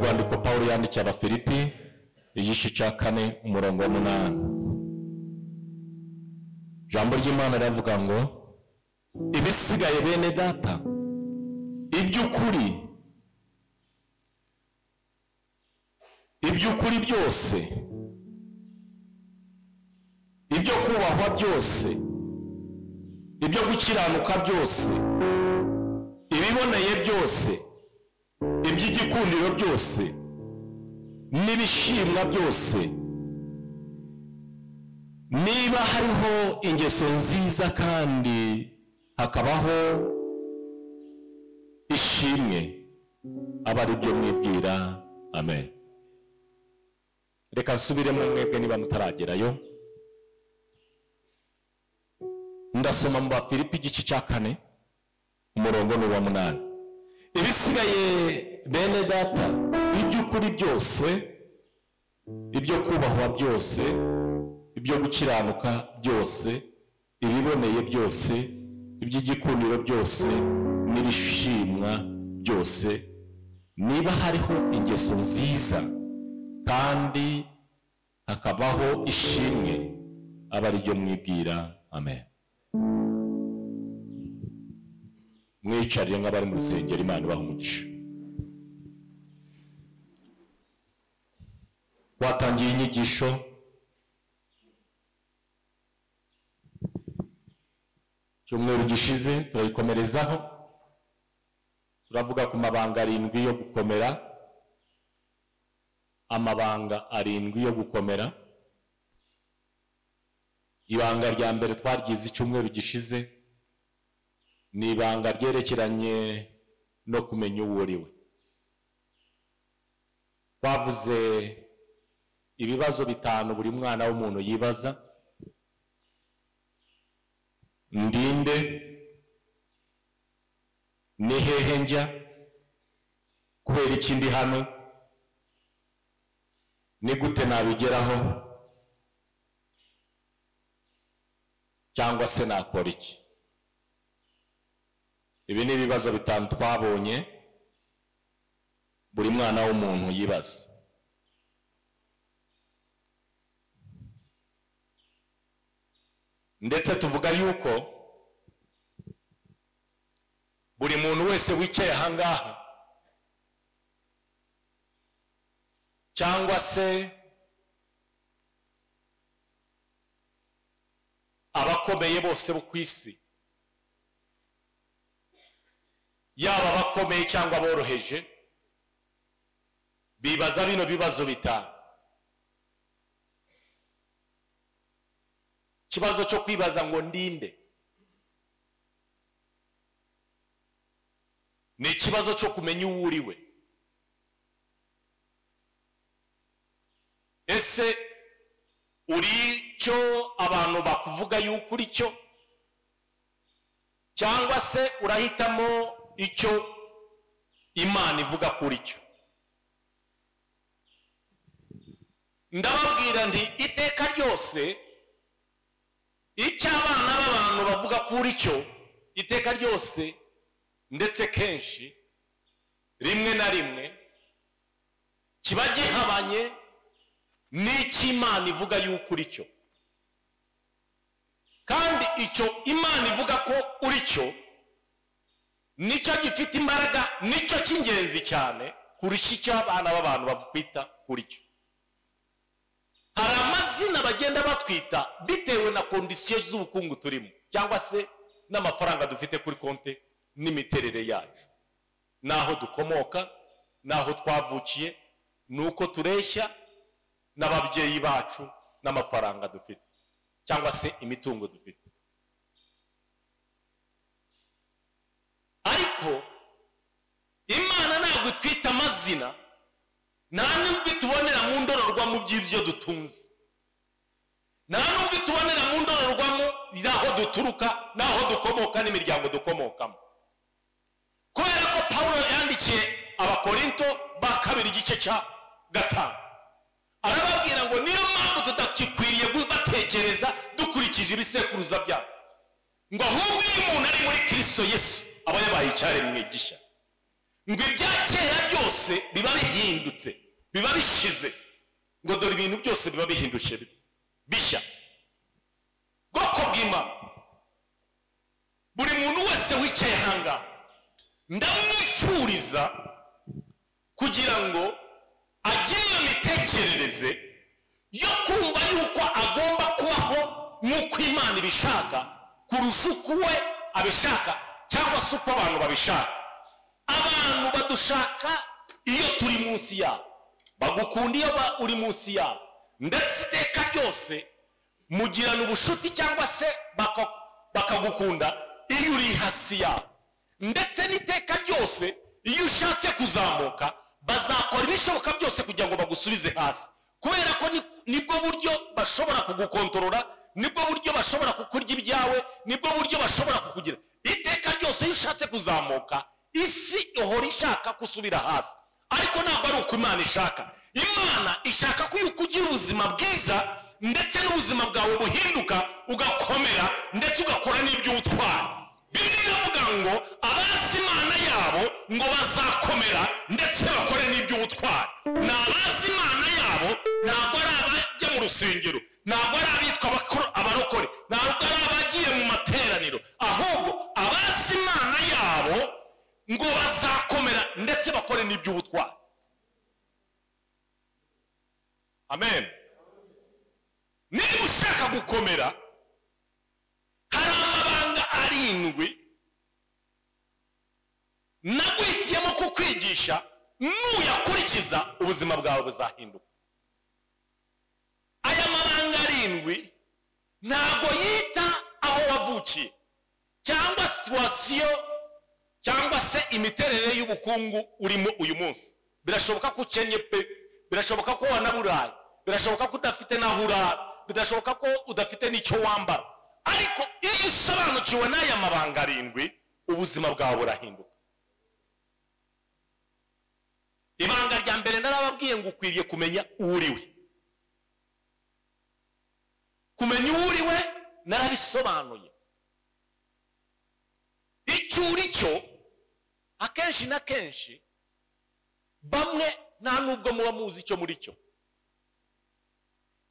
Urwandiko Pawulo yandikiye Abafilipi igice cya 4 umurongo wa 8. Ijambo ry'Imana riravuga ngo ibisigaye bene data, iby'ukuri byose, ibyo kubahwa byose, ibyo gukiranuka byose, ibiboneye byose, iby'igikundiro byose, n'ibishimwa byose, niba hariho ingeso nziza kandi hakabaho ishimwe, aba ari byo mwibwira. Amen. Reka nsubiremo mwebwe niba mutaragerayo. Ndasoma mu Bafilipi igice cya 4 umurongo ni uwa 8. Ibisigaye bene data, iby'ukuri byose, ibyo kubahwa byose, ibyo gukiranuka byose, ibiboneye byose, iby'igikundiro byose, n'ibishimwa byose, niba hariho ingeso nziza kandi hakabaho ishimwe, aba ari byo mwibwira. Amen. Mwicarire nk'abari mu rusengero, Imana ibaha umugisha. Watangiye inyigisho cyumweru gishize, turayikomerezaho. Turavuga ku mabanga 7 yo gukomera. Amabanga 7 yo gukomera. Ibanga rya mbere twaryize icyumweru gishize ni ibanga ryerekeranye no kumenya uwo uri we. Twavuze ibibazo 5 buri mwana w'umuntu yibaza: ndinde, ni hehe njya, kubera iki ndi hano, ni gute nabigeraho, cyangwa se nakora iki. Ibi ni ibibazo 5 twabonye buri mwana w'umuntu yibaza. Ndetse tuvuga yuko buri muntu wese wicaye ahangaha cyangwa se abakomeye bose bo ku isi, yaba abakomeye cyangwa aboroheje, bibaza bino bibazo 5. Ikibazo cyo kwibaza ngo ndinde ni ikibazo cyo kumenya uwo uri we. Ese uri cyo abantu bakuvuga yuko uri cyo, cyangwa se urahitamo icyo Imana ivuga kuri cyo? Ndababwira nti iteka ryose icyo abana b'abantu bavuga kuri cyo, iteka ryose ndetse kenshi rimwe na rimwe kiba gihabanye n'icyo Imana ivuga yuko uri cyo. Kandi icyo Imana ivuga ko uri cyo nicyo gifite imbaraga, nicyo cy'ingenzi cyane kurusha icyo abana b'abantu bakwita kuri cyo. Hari amazina bagenda batwita bitewe na kondisiyo z'ubukungu turimo, cyangwa se n'amafaranga dufite kuri konte n'imiterere yacu, naho dukomoka, naho twavukiye, nuko tureshya n'ababyeyi bacu, n'amafaranga dufite cyangwa se imitungo dufite. Ariko Imana ntabwo itwita amazina, nta nubwo itubonera mu ndorerwamo by'ibyo dutunze, nta nubwo itubonera mu ndorerwamo y'aho duturuka, n'aho dukomoka, n'imiryango dukomokamo. Kubera ko Pawulo yandikiye Abakorinto ba 2 igice cya 5, arababwira ngo niyo mpamvu tudakwiriye gubatekereza dukurikije ibisekuruza byabo, ngo ahubwo iyo umuntu ari muri Kristo Yesu aba yabaye icyaremwe gishya. Ngo ibya kera byose biba bihindutse, biba bishize, ngo dore ibintu byose biba bihindutse bishya. Bwoko bw'Imana, buri muntu wese wicaye ahangaha ndamwifuriza kugira ngo agire iyo mitekerereze yo kumva yuko agomba kubaho nk'uko Imana ibishaka kurusha uko we abishaka cyangwa se uko abantu babishaka. Abantu badushaka iyo turi munsi yabo, bagukunda iyo uri munsi yabo, ndetse iteka ryose mugirana ubushuti cyangwa se bakagukunda iyo uri hasi yabo, ndetse n'iteka ryose iyo ushatse kuzamuka bazakora ibishoboka byose kugira ngo bagusubize hasi, kubera ko nibwo buryo bashobora kugukontorora, nibwo buryo bashobora kukurya ibyawe, nibwo buryo bashobora kukugira. Iteka ryose iyo ushatse kuzamuka isi ihora ishaka gusubira hasi, ariko ntabwo ari uko Imana ishaka. Imana ishaka ko yuko ugira ubuzima bwiza, ndetse n'ubuzima bwawe buhinduka, ugakomera, ndetse ugakora n'iby'ubutwari. Bibiliya iravuga ngo abazi Imana yabo ngo bazakomera ndetse bakore n'iby'ubutwari. Ni abazi Imana yabo, ntabwo ari abajya mu rusengero, ntabwo ari abitwa abarokore, ntabwo ari abagiye mu materaniro, ahubwo abazi Imana yabo ngo bazakomera ndetse bakore n'iby'ubutwari. Amen. Niba ushaka gukomera, hari amabanga 7 naguhitiyemo kukwigisha, nuyakurikiza ubuzima bwawe buzahinduka. Aya mabanga 7 ntabwo yita aho wavukiye cyangwa situation cyangwa se imiterere y'ubukungu urimo uyu munsi. Birashoboka ko ukennye pe, birashoboka ko wanaburaye, birashoboka ko udafite n'aho urara, birashoboka ko udafite n'icyo wambara, ariko iyo usobanukiwe n'aya mabanga 7 ubuzima bwawe burahinduka. Ibanga rya mbere narababwiye ngo ukwiriye kumenya uwo uriwe. Kumenya uwo uriwe narabisobanuye. Icyo uri cyo akenshi na kenshi bamwe nta nubwo muba muzi icyo muri cyo,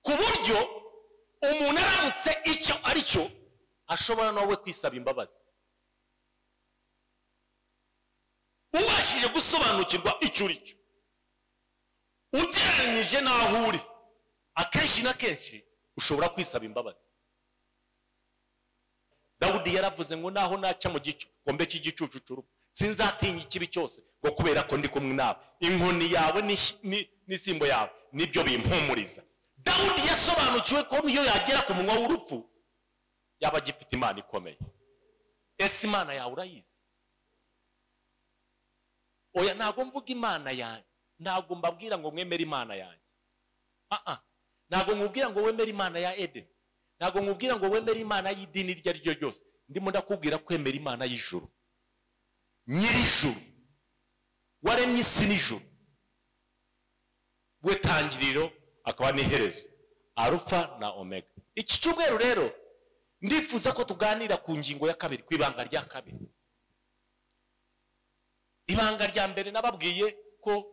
ku buryo umuntu aramutse icyo ari cyo ashobora nawe kwisaba imbabazi. Ubashije gusobanukirwa icyo uri cyo ugereranyije n'aho uri, akenshi na kenshi ushobora kwisaba imbabazi. Dawudi yaravuze ngo naho naca mu gikombe cy'igicucu cy'urupfu sinzatinya ikibi cyose, ngo kubera ko ndi kumwe nawe, inkoni yawe n'isimbo yawe nibyo bimpumuriza. Dawudi yasobanukiwe ko niyo yagera ku munwa w'urupfu yaba agifite Imana ikomeye. Ese Imana yawe urayizi? Oya, ntabwo mvuga Imana yanjye, ntabwo mbabwira ngo mwemere Imana yanjye. Ntabwo nkubwira ngo wemere Imana ya Edeni, ntabwo nkubwira ngo wemere Imana y'idini iryo ari ryo ryose. Ndimo ndakubwira kwemera Imana y'ijuru, nyir'ijuru, waremye isi n'ijuru, we tangiriro akaba n'iherezo, Arufa na Omega. Iki cyumweru rero ndifuza ko tuganira ku ngingo ya kabiri, ku ibanga rya kabiri. Ibanga rya mbere nababwiye ko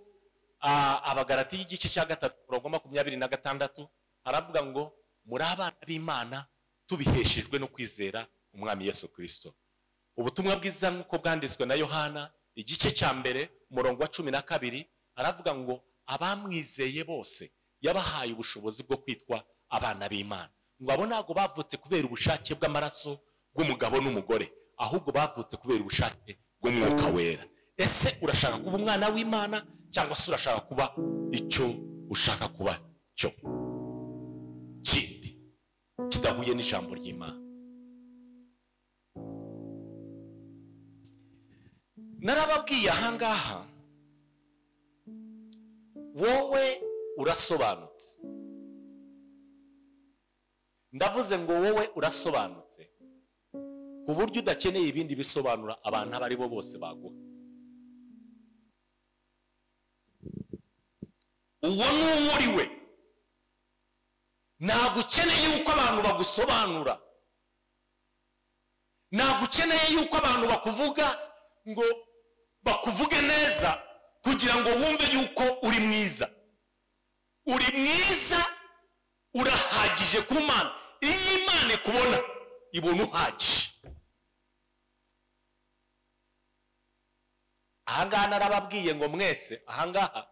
Abagalati y'igice cya 3 umurongo 26 aravuga ngo muri abana b'Imana tubiheshejwe no kwizera Umwami Yesu Kristo. Ubutumwa bwiza nk'uko bwanditswe na Yohana igice cya 1 umurongo wa 12 aravuga ngo abamwizeye bose yabahaye ubushobozi bwo kwitwa abana b'Imana. Ngo abo ntabwo bavutse kubera ubushake bw'amaraso bw'umugabo n'umugore, ahubwo bavutse kubera ubushake bw'Umwuka Wera. Ese urashaka kuba umwana w'Imana cyangwa se urashaka kuba icyo ushaka kuba cyo kindi kidahuye n'ijambo ry'Imana? Narababwiye ahangaha, wowe urasobanutse. Ndavuze ngo wowe urasobanutse ku buryo udakeneye ibindi bisobanura abantu abo ari bo bose baguha. Uwo ni uwo uri we. Ntabwo ukeneye yuko abantu bagusobanura, ntabwo ukeneye yuko abantu bakuvuga ngo bakuvuge neza kugira ngo wumve yuko uri mwiza. Uri mwiza, urahagije ku Mana. Iyo Imana ikubona, ibona uhagije. Ahangaha narababwiye ngo mwese ahangaha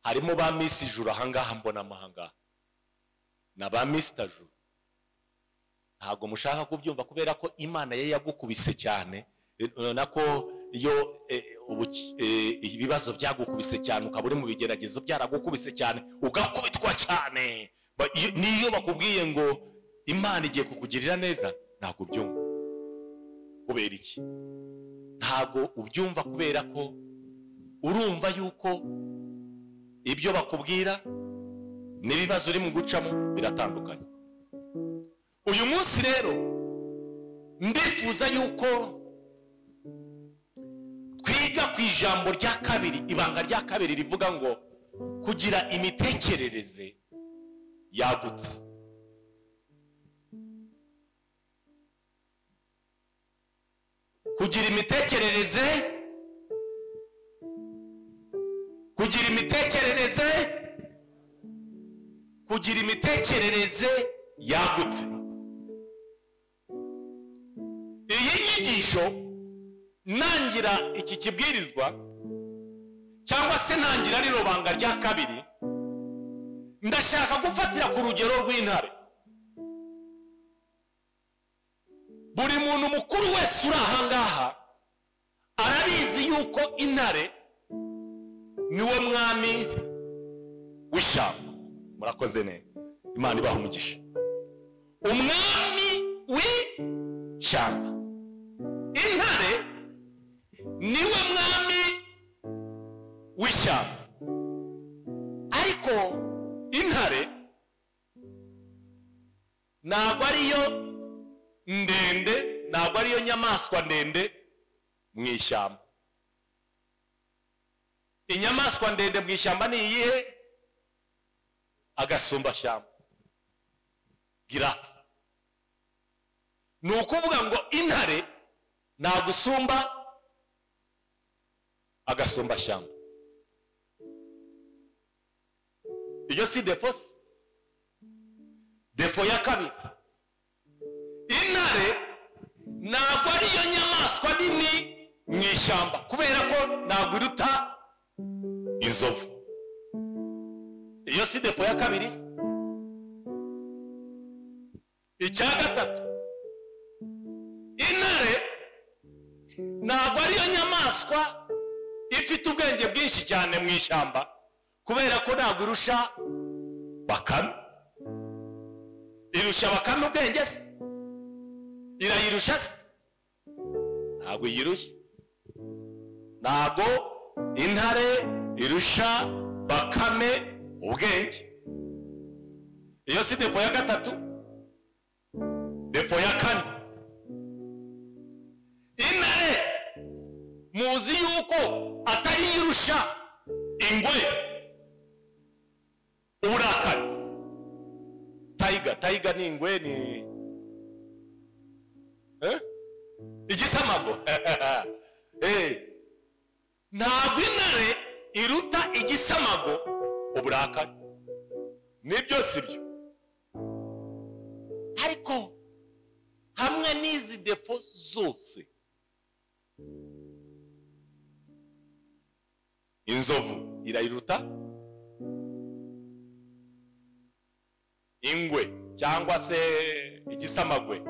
harimo ba Miss Juru, ahangaha mbona ahangaha na ba Mr Juru. Ntabwo mushaka kubyumva kubera ko Imana ye yagukubise cyane, nako iyo ibibazo byagukubise cyane, ukaba uri mu bigeragezo byaragukubise cyane, ugakubitwa cyane, niyo bakubwiye ngo Imana igiye kukugirira neza, ntabwo ubyumva. Kubera iki? Ntabwo ubyumva kubera ko urumva yuko ibyo bakubwira n'ibibazo uri mu gucamo biratandukanye. Uyu munsi rero ndifuza yuko twiga ku ijambo rya kabiri, ibanga rya kabiri rivuga ngo kugira imitekerereze yagutse. Kugira imitekerereze, kugira imitekerereze, kugira imitekerereze yagutse. Iyi nyigisho nangira iki kibwirizwa cyangwa se nangira rino banga rya kabiri, ndashaka gufatira ku rugero rw'intare. Buri muntu mukuru wese uri ahangaha arabizi yuko intare niwe mwami w'ishyamba. Murakoze neza, Imana ibaha umugisha. Umwami w'ishyamba, intare niwe mwami w'ishyamba. Ariko intare ntabwo ariyo ndende, ntabwo ariyo nyamaswa ndende mu ishyamba. Inyamaswa ndende mu ishyamba ni iyihe? Agasumbashyamba, girafe. Ni ukuvuga ngo intare ntabwo isumba agasumbashyamba. Iyo si defo se? Defo ya kabiri, intare ntabwo ariyo nyamaswa nini mu ishyamba kubera ko ntabwo iruta inzovu. Iyo si defo ya kabiri se? Icya gatatu, intare ntabwo ariyo nyamaswa ifite ubwenge bwinshi cyane mu ishyamba kubera ko ntabwo irusha bakame. Irusha bakame ubwenge se? Irayirusha se? Ntabwo iyirusha. Ntabwo intare irusha bakame ubwenge. Iyo si defo ya gatatu. Defo ya kane, intare muzi yuko atari irusha ingwe uburakari. Tiger, tiger ni ingwe, ni igisamago. Ntabwo intare iruta igisamago uburakari. Nibyo sibyo? Ariko hamwe n'izi defo zose, inzovu irayiruta ingwe cyangwa se igisamagwe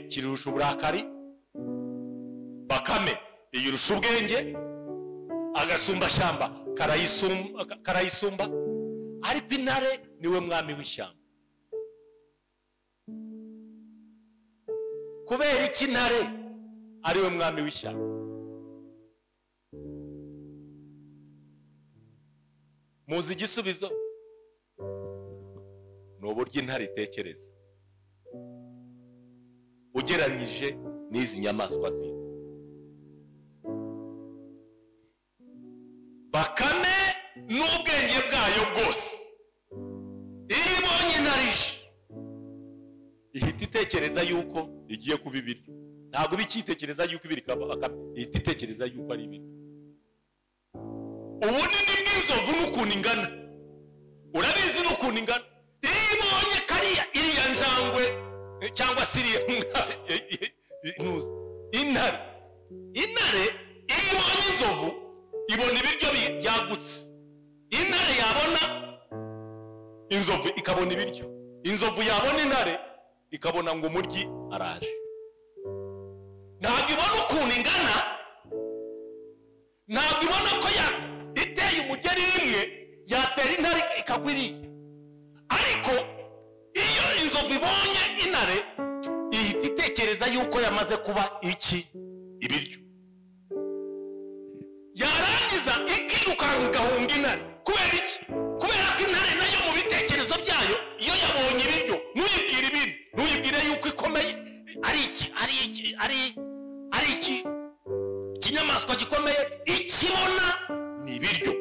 kirusha uburakari, bakame iyirusha ubwenge, agasumbashyamba karayisumba, ariko intare niwe mwami w'ishyamba. Kubera iki intare ariwe mwami w'ishyamba? Muzi igisubizo? Ni uburyo intare itekereza ugereranyije n'izi nyamaswa zindi. Bakame n'ubwenge bwayo bwose, iyo ibonye intare ije ihita itekereza yuko igiye kuba ibiryo, Ntabwo bikitekereza yuko ibiri ihita yuko ari ibiri. Ubunini bw'inzovu n'ukuntu ingana, urabizi n'ukuntu ingana. Iyo ibonye kariya iriya njangwe cyangwa se iriya intare, intare iyo ibonye inzovu ibona ibiryo byagutse. Intare yabona inzovu ikabona ibiryo, inzovu yabona intare ikabona ngo umuryi araje. Ntabwo ibona ukuntu ingana, ntabwo ibona ko iteye umugeri rimwe yatera intare ikagwa iriya. Ariko iyo inzovu ibonye intare ihita itekereza yuko yamaze kuba iki? Ibiryo. Yarangiza ikirukanka igahunga intare. Kubera iki? Kubera ko intare nayo mu bitekerezo byayo iyo yabonye ibiryo, ntuyibwire ibindi, ntuyibwire yuko ikomeye, ari iki, ari iki, ari iki kinyamaswa gikomeye, ikibona ni ibiryo.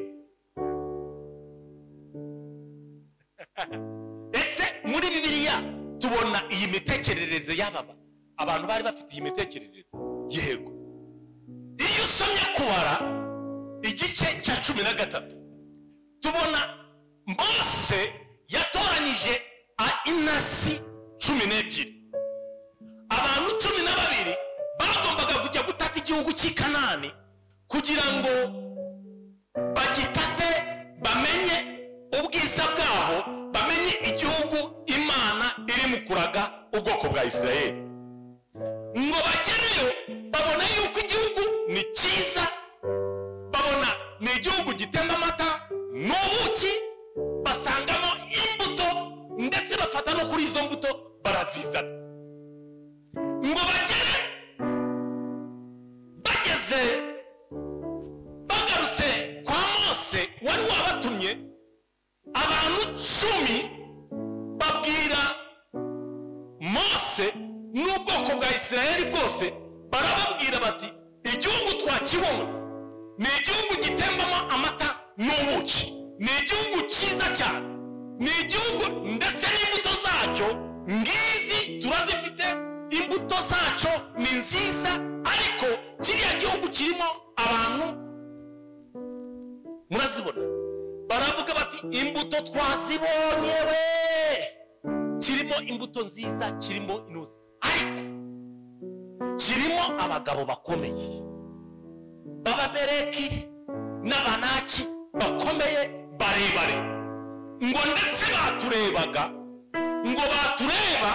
Ese muri Bibiliya tubona iyi mitekerereze y'aba abantu bari bafite iyi mitekerereze? Yego. Iyo usomye Kubara igice cya 13 tubona Mose yatoranyije intasi 12. Abantu 12 bagombaga kujya gutata igihugu cy'i Kanani kugira ngo bagitate, bamenye ubwiza bwaho, bamenye igihugu Imana iri mu kuraga ubwoko bwa Isirayeli. Ngo bagereyo babona yuko igihugu ni cyiza, babona ni igihugu gitemba amata n'ubuki, basangamo imbuto, ndetse bafata no kuri izo mbuto barazizana. Ngo bagere, bageze bagarutse kwa Mose wari wabatumye, abantu 10 babwira Mose n'ubwoko bwa Isirayeli bwose, barababwira bati igihugu twakibona ni igihugu gitembamo amata n'ubuki, ni igihugu cyiza cyane, ni igihugu ndetse n'imbuto zacyo ngizi turazifite, imbuto zacyo ni nziza, ariko kiriya gihugu kirimo abantu murazibona. Baravuga bati imbuto twazibonye we, kirimo imbuto nziza, kirimo inuze, ariko kirimo abagabo bakomeye b'Ababereki n'Abanaki bakomeye barebare, ngo ndetse baturebaga, ngo batureba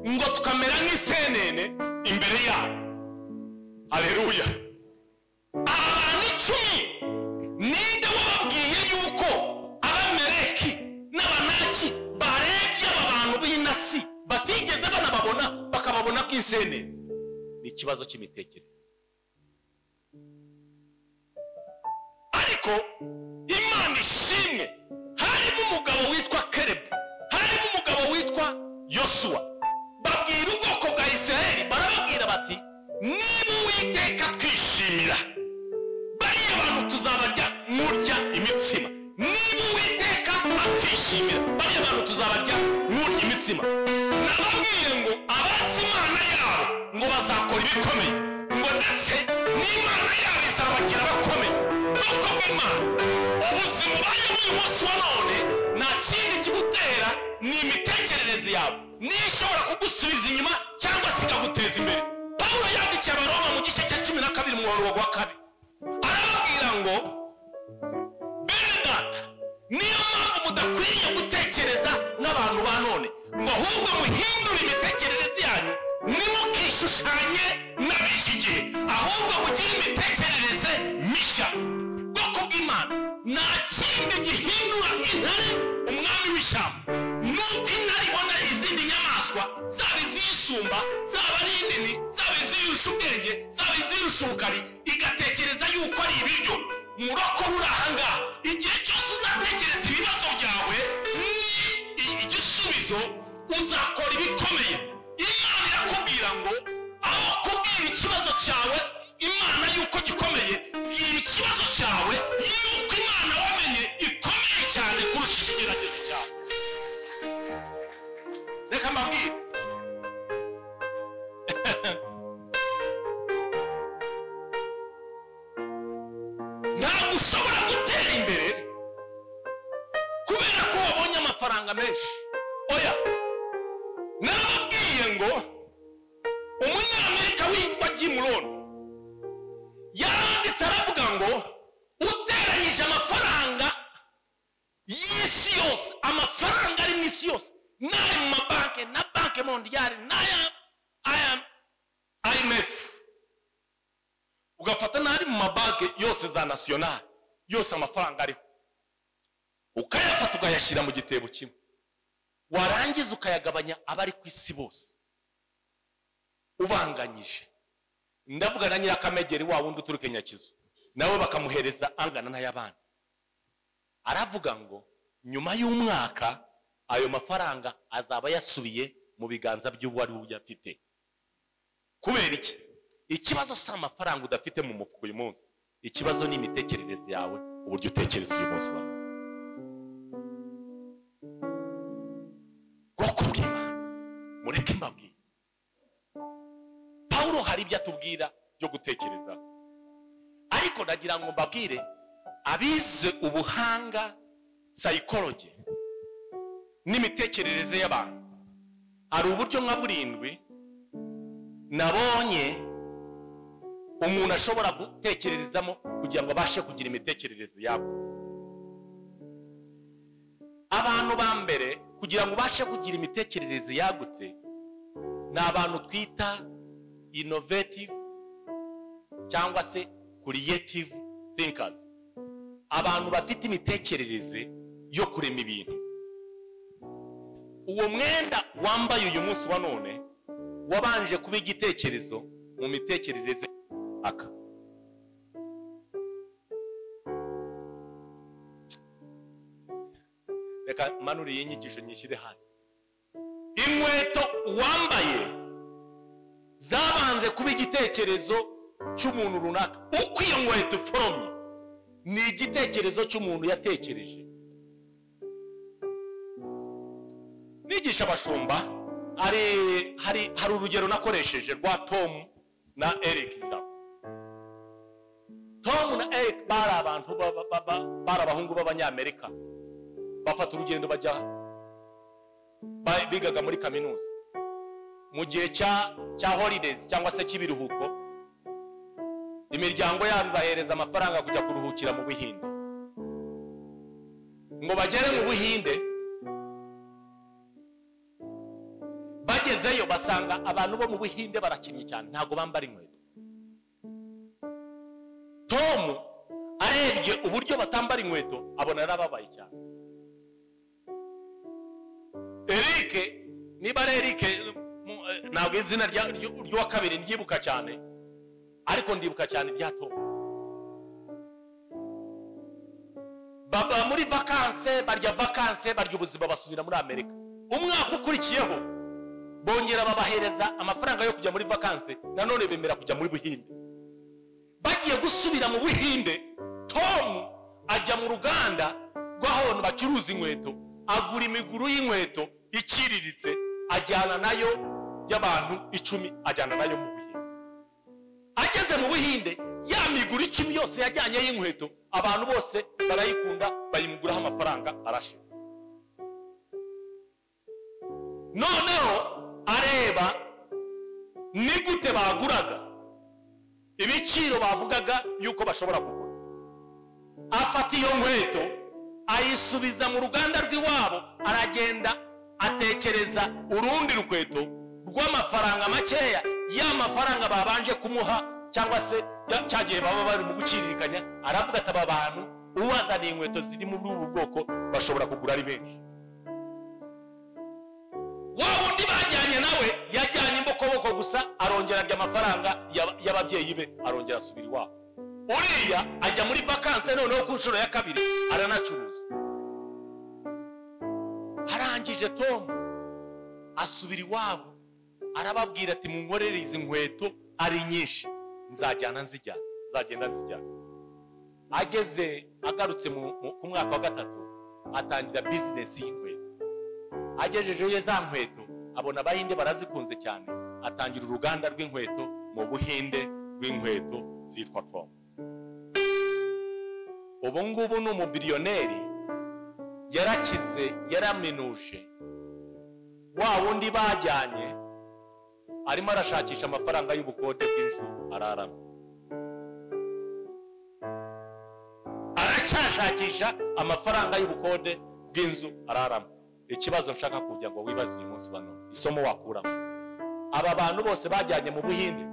ngo tukamera nk'isenene imbere yabo. Haleluya. Aba bantu 10 ninde wababwiye yuko Abameleki n'Abanaki barebye aba bantu b'inasi batigeze banababona bakababona bw'isenene? Ni ikibazo cy'imitekerereze. Ariko Imana ishimwe, harimo umugabo witwa Kalebu, harimo umugabo witwa Yosuwa. Babwira ubwoko bwa Isirayeli, barababwira bati niba Uwiteka twishimira, bariya bantu tuzabarya murya imitsima. Niba Uwiteka atwishimira, bariya bantu tuzabarya murya imitsima. Nababwiye ngo abazi Imana yabo ngo bazakora ibikomeye, ngo ndetse n'Imana yabo izabagira bakomeye. Nuko bw'Imana ubuzima ubayeho uyu munsi wa none nta kindi kigutera, ni imitekerereze yawe niyo ishobora kugusubiza inyuma cyangwa se ikaguteza imbere. Pawulo yandikiye Abaroma mu gice cya 12 mu murongo wa 2 arababwira ngo bene data, niyo mpamvu mudakwiriye gutekereza nk'abantu ba none, ngo ahubwo muhindure imitekerereze yanyu, ntimukishushanye n'ab'iki gihe, ahubwo mugire imitekerereze mishya. Bwoko bw'Imana, nta kindi gihindura intare umwami w'ishyamba nuko intare ibona izindi nyamaswa, zaba iziyisumba, zaba ari inini, zaba iziyirusha ubwenge, zaba iziyirusha ubukari, igatekereza yuko ari ibiryo. Muroko ruri ahangaha, igihe cyose uzatekereza ibibazo byawe ni igisubizo, uzakora ibikomeye. Imana irakubwira ngo aho kubwira ikibazo cyawe Imana yuko gikomeye, bwira ikibazo cyawe yuko Imana wamenye ikomeye cyane kurusha ikigeragezo cyawe. Reka mbabwire, menshi. Oya, narababwiye ngo umunyamerika witwa Jim Rohn yaranditse aravuga ngo uteranyije amafaranga y'isi yose, amafaranga ari mu isi yose, n'ari mu mabanki na Banque Mondiale n'aya IMF, ugafata n'ari mu mabanki yose za nationale yose, amafaranga ariho ukayafata ukayashyira mu gitebo kimwe, warangiza ukayagabanya abari ku isi bose ubanganyije. Ndavuga na nyirakamegeri wa wundi uturuka Nyakizu, nawe bakamuhereza angana n'ay'abandi. Aravuga ngo nyuma y'umwaka ayo mafaranga azaba yasubiye mu biganza by'uwari uyafite. Kubera iki? Ikibazo si amafaranga udafite mu mufuka uyu munsi, ikibazo ni imitekerereze yawe, uburyo utekereza uyu munsi wawe. Bwoko bw'Imana, mureke mbabwire, Pawulo hari ibyo atubwira byo gutekereza, ariko nagira ngo mbabwire abize ubuhanga psychology n'imitekerereze y'abantu, hari uburyo nka burindwi nabonye umuntu ashobora gutekererezamo kugira ngo abashe kugira imitekerereze yagutse. Abantu ba mbere kugira ngo ubashe kugira imitekerereze yagutse ni abantu twita innovative cyangwa se creative thinkers, abantu bafite imitekerereze yo kurema ibintu. Uwo mwenda wambaye uyu munsi wa none wabanje kuba igitekerezo mu mitekerereze aka. Reka manuri iyi nyigisho nyishyire hasi. Inkweto wambaye zabanje kuba igitekerezo cy'umuntu runaka. Uko iyo nkweto iforomye ni igitekerezo cy'umuntu yatekereje. Nigisha abashumba hari urugero nakoresheje rwa Tom na Eric. Tom na Eric bari abantu bari abahungu b'abanyamerika, bafata urugendo bajya bigaga muri kaminuza mu gihe cya holidays cyangwa se cy'ibiruhuko. Imiryango yabo ibahereza amafaranga kujya kuruhukira mu Buhinde. Ngo bagere mu Buhinde, bagezeyo basanga abantu bo mu Buhinde barakinnye cyane, ntago bambara inkweto. Tom arebye uburyo batambara inkweto abona yarababaye cyane. Eric, niba ari Eric, ntabwo izina ry'uwa kabiri ndyibuka cyane, ariko ndibuka cyane rya Tom. Baba muri vacances, barya vacances, barya ubuzima, basubira muri Amerika. Umwaka ukurikiyeho bongera babahereza amafaranga yo kujya muri vacances, nanone bemera kujya muri Buhinde. Bagiye gusubira mu Buhinde, Tom ajya mu ruganda rw'aho bacuruza inkweto, agura imiguru y'inkweto iciriritse, ajyana nayo y'abantu 10, ajyana nayo mu Buhinde. Ageze mu Buhinde, ya miguru 10 yose yajyanye y'inkweto, abantu bose barayikunda, bayimuguraho amafaranga arashira. Noneho areba ni gute baguraga, ibiciro bavugaga yuko bashobora kugura. Afata iyo nkweto ayisubiza mu ruganda rw'iwabo, aragenda atekereza urundi rukweto rw'amafaranga makeya, ya mafaranga babanje kumuha cyangwa se cyagiye baba bari mu guciririkanya. Aravuga ati aba bantu uwazaniye inkweto ziri muri ubu bwoko bashobora kugura ari benshi. Wa wundi bajyanye nawe yajyanye imbokoboko gusa, arongera arya amafaranga y'ababyeyi be, arongera asubira iwabo. Uriya ajya muri vacances noneho ku nshuro ya kabiri aranacuruza. Arangije Tom asubira iwabo, arababwira ati munkorere izi nkweto ari nyinshi, nzajyana nzijyana, nzagenda nzijyana. Ageze agarutse ku mwaka wa 3 atangira business y'inkweto. Agejejeyo za nkweto abona Abahinde barazikunze cyane, atangira uruganda rw'inkweto mu Buhinde rw'inkweto zitwa Tom. Ubu ngubu ni umubiliyoneri, Yarakize, yaraminuje. Wa wundi bajyanye arimo arashakisha amafaranga y'ubukode bw'inzu ararama. Aracyashakisha amafaranga y'ubukode bw'inzu ararama. Ikibazo nshaka kugira ngo wibaze uyu munsi wa none, isomo wakuramo: aba bantu bose bajyanye mu Buhinde,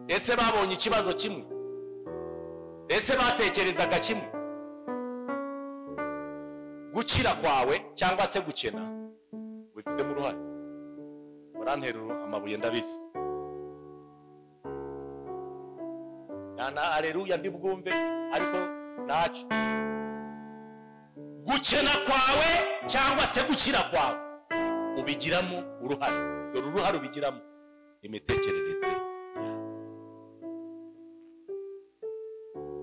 ese babonye ikibazo kimwe? Ese batekerezaga kimwe? Gukira kwawe cyangwa se gukena ubifitemo uruhare. Muranterura amabuye, ndabizi, na aleluya ndi bwumve, ariko ntacyo. Gukena kwawe cyangwa se gukira kwawe ubigiramo uruhare. Dore uruhare ubigiramo: imitekerereze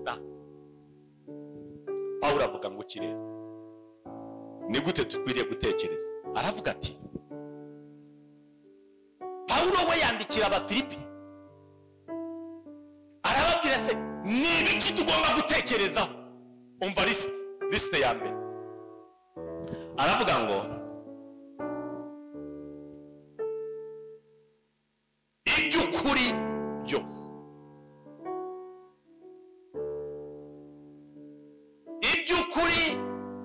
yawe. Pawulo avuga ngo kirere ni gute dukwiriye gutekereza? Aravuga ati, Pawulo we yandikira Abafilipi arababwira: se ni ibiki tugomba gutekerezaho? Umva liste ya mbere. Aravuga ngo iby'ukuri byose, iby'ukuri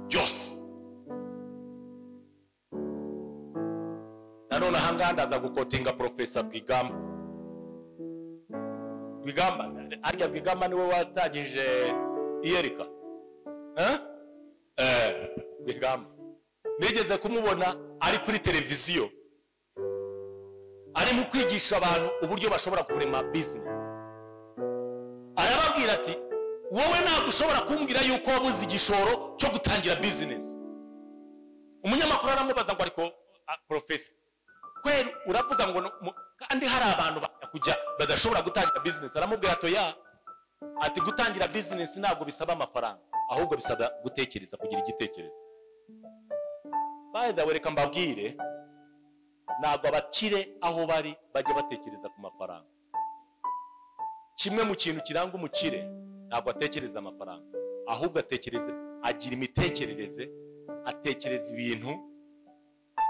byose. Nanone ahangaha ndaza guquotinga Profesa Rwigamba. Rwigamba, arya Rwigamba niwe watangije iyerika, eh? Rwigamba nigeze kumubona ari kuri televiziyo arimo kwigisha abantu uburyo bashobora kurema business. Arababwira ati: wowe ntabwo ushobora kumbwira yuko wabuze igishoro cyo gutangira business. Umunyamakuru aramubaza ngo: ariko profesa, kweri uravuga ngo kandi hari abantu kujya badashobora gutangira business? Aramubwira ati: oya, ati gutangira business ntabwo bisaba amafaranga, ahubwo bisaba gutekereza, kugira igitekerezo. By the way, reka mbabwire, ntabwo abakire aho bari bajya batekereza ku mafaranga. Kimwe mu kintu kiranga umukire, ntabwo atekereza amafaranga, ahubwo atekereza, agira imitekerereze, atekereza ibintu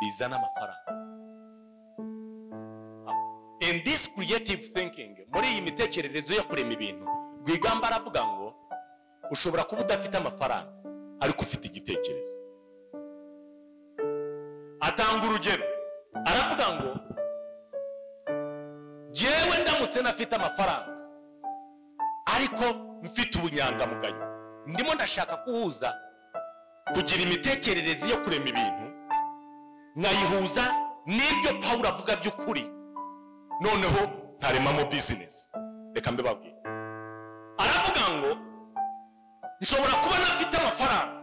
bizana amafaranga. In this creative thinking, muri iyi mitekerereze yo kurema ibintu, Rwigamba aravuga ngo ushobora kuba udafite amafaranga ariko ufite igitekerezo. Atanga urugero, aravuga ngo jyewe ndamutse nafite amafaranga ariko mfite ubunyangamugayo, ndimo ndashaka kuhuza kugira imitekerereze yo kurema ibintu nkayihuza n'ibyo Pawulo avuga by'ukuri, noneho nkaremamo business. Reka mbibabwire. Aravuga ngo nshobora kuba nafite amafaranga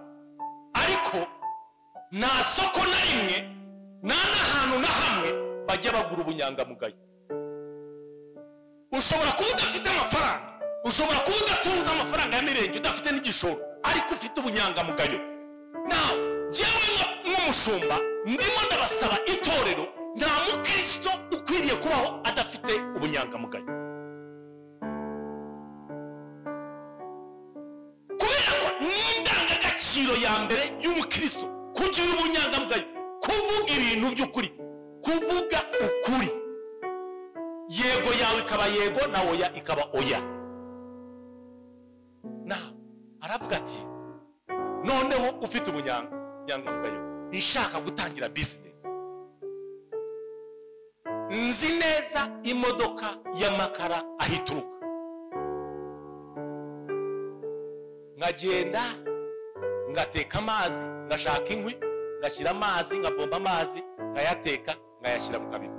ariko nta soko na rimwe, nta n'ahantu na hamwe bajya bagura ubunyangamugayo. Ushobora kuba udafite amafaranga, ushobora kuba udatunze amafaranga ya mirenge, udafite n'igishoro, ariko ufite ubunyangamugayo. Nawe jyewe nk'umushumba ndimo ndabasaba itorero, nta mukristo ukwiriye kubaho adafite ubunyangamugayo, kubera ko n'indangagaciro ya mbere y'umukristo kugira ubunyangamugayo, kuvuga ibintu by'ukuri, kuvuga ukuri. Yego yawe ikaba yego na oya ikaba oya. Nawe aravuga ati noneho ufite ubunyangamugayo, nishaka gutangira business, nzi neza imodoka y'amakara aho ituruka, nkagenda ngateka amazi, ngashaka inkwi, ngashyira amazi, nkavomba amazi, nkayateka, nkayashyira mu kabido.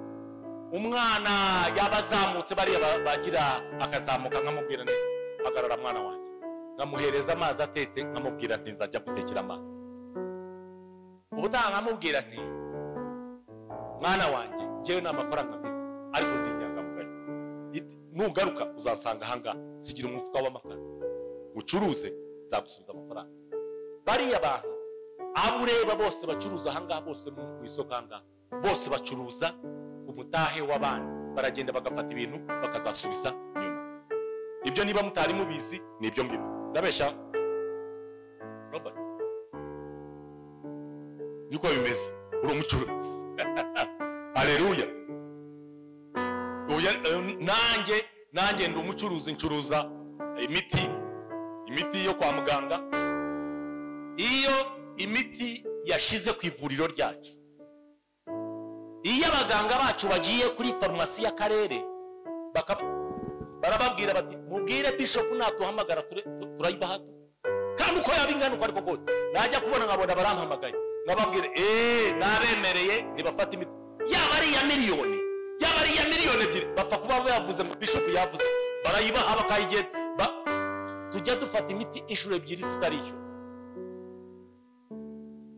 Umwana yaba azamutse, bariya bagira akazamuka, nkamubwira nti hagarara mwana wanjye, nkamuhereza amazi atetse, nkamubwira nti nzajya gutekera amazi. Ubutaha nkamubwira nti mwana wanjye, njyewe nta mafaranga mfite ariko ndi inyangamugayo, nugaruka uzansanga ahangaha, sigira umufuka w'amakara ucuruze, nzagusubiza amafaranga. Bariya bantu abo ureba bose bacuruza ahangaha, bose mu isoko ahangaha, bose bacuruza umutahe w'abandi, baragenda bagafata ibintu bakazasubiza nyuma. Ibyo niba mutari mubizi ni ibyo ngibyo. Ndabeshya Robert? Niko bimeze, uri umucuruzi. Haleluya. Nanjye ndi umucuruzi, ncuruza imiti yo kwa muganga. Iyo imiti yashize ku ivuriro ryacu, iyo abaganga bacu bagiye kuri farumasi y'akarere barababwira bati mubwire bishop natuhamagara turayibaha, kandi uko yaba ingana uko ariko kose najya kubona nkabona barampamagaye nkababwira nabemereye nibafata imiti, yaba ari iya miliyoni, yaba ari iya miliyoni 2, bapfa kuba bavuze ngo bishop yavuze, barayibaha bakayigenda. Tujya dufata imiti inshuro 2 tutarishyura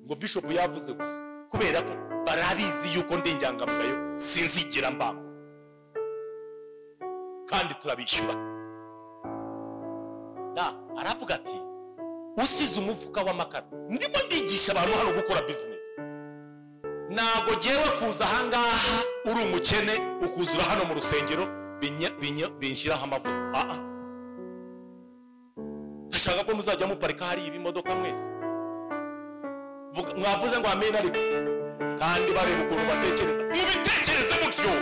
ngo bishop yavuze gusa, kubera ko barabizi yuko ndi inyangamugayo, sinzigera mbamba, kandi turabishyura. Na aravuga ati usize umufuka w'amakara. Ndimo ndigisha abantu hano gukora business. Ntago jewe kuza ahangaha uri umukene ukuzura hano mu rusengero binshyiraho amavuta. Ashaka ko muzajya muparika hari ibimodoka mwese. Mwavuze ngo amen, ariko kandi bareba ukuntu batekereza, mubitekereze mutyo.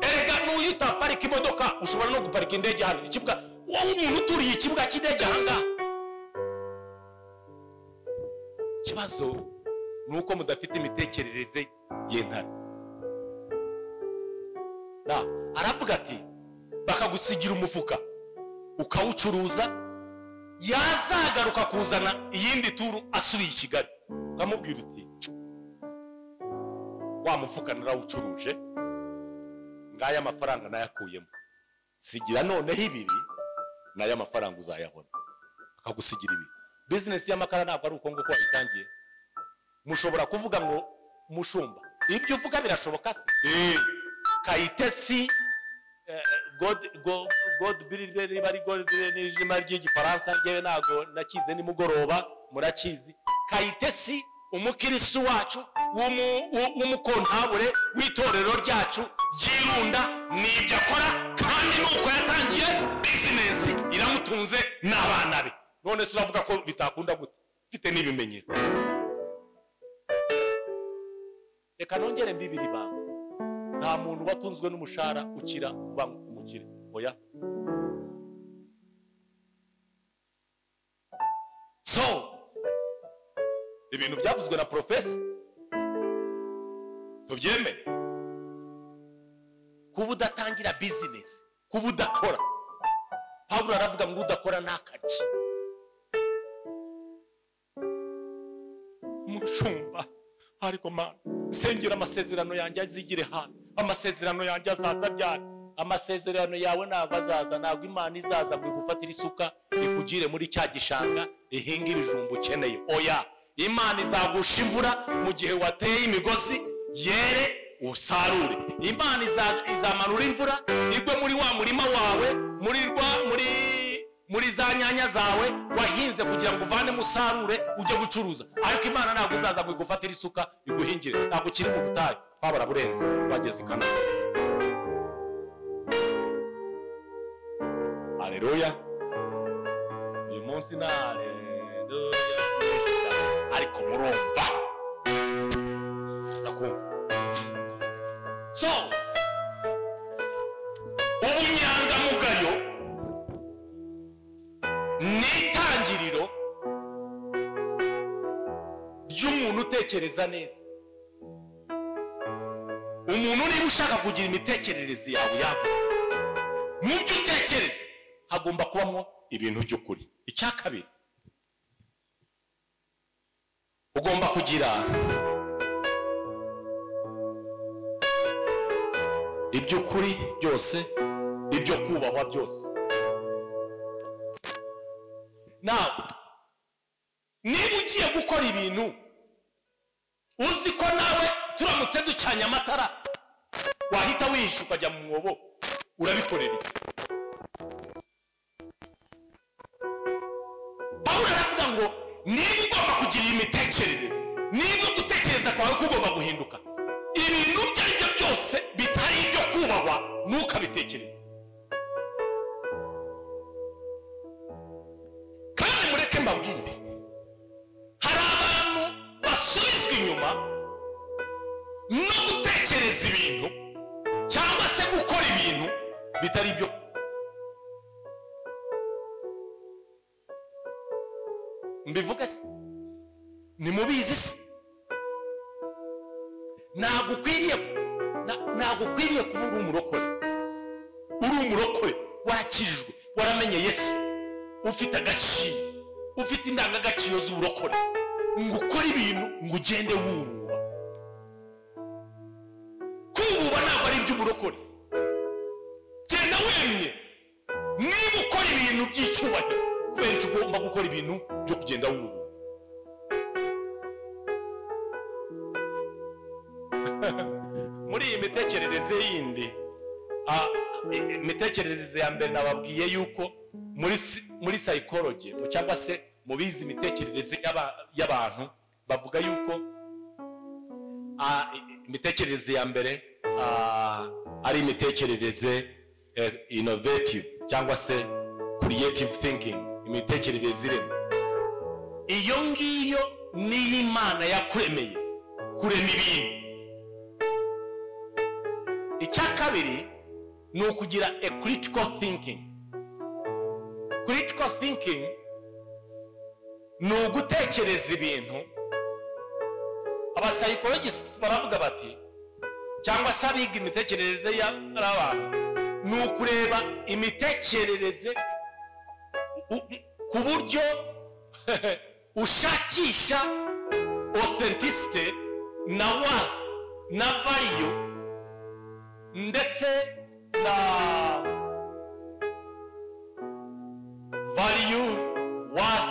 Erega n'uyu utaparika imodoka ushobora no guparika indege hano ikibuga. Wowe umuntu uturiye ikibuga cy'indege ahangaha, ikibazo ni uko mudafite imitekerereze y'intare. Na aravuga ati bakagusigira umufuka ukawucuruza, yazagaruka kuzana iyindi turu asubiye i Kigali, ukamubwira uti wa mufuka narawucuruje, ngaya amafaranga nayakuyemo, sigira noneho 2 nayo amafaranga uzayabona. Akagusigira 2. Business y'amakara ntabwo ari uko nguko wayitangiye. Mushobora kuvuga ngo mushumba ibyo uvuga birashoboka se? Kayitesi God biri bari God n'izina ry'igifaransa ngewe ntago nakize nimugoroba, murakizi. Kayitesi umukiristu wacu w'umukontabure w'itorero ryacu ryirunda, nibyo akora kandi nuko yatangiye business iramutunze n'abana be. None se uravuga ko bitakunda gute? Mfite n'ibimenyetso. Reka nongere mbibiri banga. Nta muntu watunzwe n'umushahara ukira uba umukire. Oya. So ibintu byavuzwe na professor tubyemere. Kuba udatangira business, kuba udakora. Pawulo aravuga ngo udakora ntakarye. Mushumba ariko mana sengera amasezerano yanjye azigire hano, amasezerano yanjye azaza byari. Amasezerano yawe ntabwo azaza, ntabwo Imana izaza ngo igufatire isuka ikugire muri cya gishanga ihinga ibijumba ukeneye. Oya, Imana izagusha imvura mu gihe wateye imigozi yere usarure. Imana izamanura imvura igwe muri wa murima wawe, muri za nyanya zawe wahinze kugira ngo uvane musarure ujye gucuruza. Ariko Imana ntabwo izaza ngo igufatire isuka iguhingire. Ntabwo ukiri mu butayu, twabara burenze twageze i Kanani. Haleluya. Uyu munsi na haleluya, ariko murumva aza kumva. So ubunyangamugayo ni itangiriro ry'umuntu utekereza neza. Umuntu niba ushaka kugira imitekerereze yawe yagutse, mu byo utekereza hagomba kubamo ibintu by'ukuri. Icya kabiri, ugomba kugira iby'ukuri byose, ibyo kubahwa byose. Nawe niba ugiye gukora ibintu uzi ko nawe turamutse ducanye amatara wahita wihisha ukajya mu mwobo, urabikorera iki? Pawulo aravuga ngo niba ugomba kugira imitekerereze, niba gutekereza kwawe kugomba guhinduka, ibintu ibyo ari byo byose bitari ibyo kubahwa ntukabitekereze. Kandi mureke mbabwire, hari Gutekereza ibintu cyangwa se gukora ibintu bitari byo. Mbivuga se? Nimubizi se? Ntabwo ukwiriye kuba uri umurokore. Uri umurokore warakijijwe, waramenye Yesu, ufite agaciro, ufite indangagaciro z'uburokore, ngo ukore ibintu ngo ugende wububa. Kububa ntabwo ari iby'uburokore. Genda wemye. Niba ukora ibintu by'icyubahiro, kubera icyo ugomba gukora ibintu byo kugenda wububa. Muri iyi mitekerereze yindi, imitekerereze ya mbere nababwiye yuko muri psychology cyangwa se mu bizi imitekerereze y'abantu bavuga yuko imitekerereze ya mbere ari imitekerereze innovative cyangwa se creative thinking, imitekerereze irema. Iyo ngiyo niyo Imana yakuremeye, kurema ibintu. Icya kabiri ni ukugira a critical thinking. Critical thinking ni ugutekereza ibintu. Abapsychologists baravuga bati, cyangwa se abiga imitekerereze y'abantu, ni ukureba imitekerereze ku buryo ushakisha authenticity na worth na value ndetse na value, worth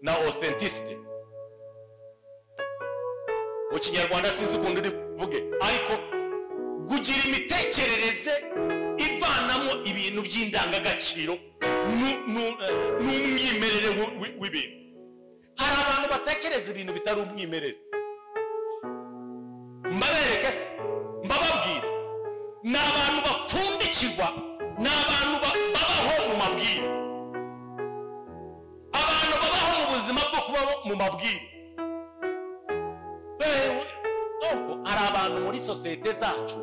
na authenticity. Mu Kinyarwanda sinzi ukuntu urivuge, ariko kugira imitekerereze ivanamo ibintu by'indangagaciro n'umwimerere w'ibintu. Hari abantu batekereza ibintu bitari umwimerere. Mbabereke se, mbababwire, ni abantu bapfundikirwa, ni abantu babaho mu mabwire. Abantu babaho mu buzima bwo kubaho mu mabwire. Hari abantu muri sosiyete zacu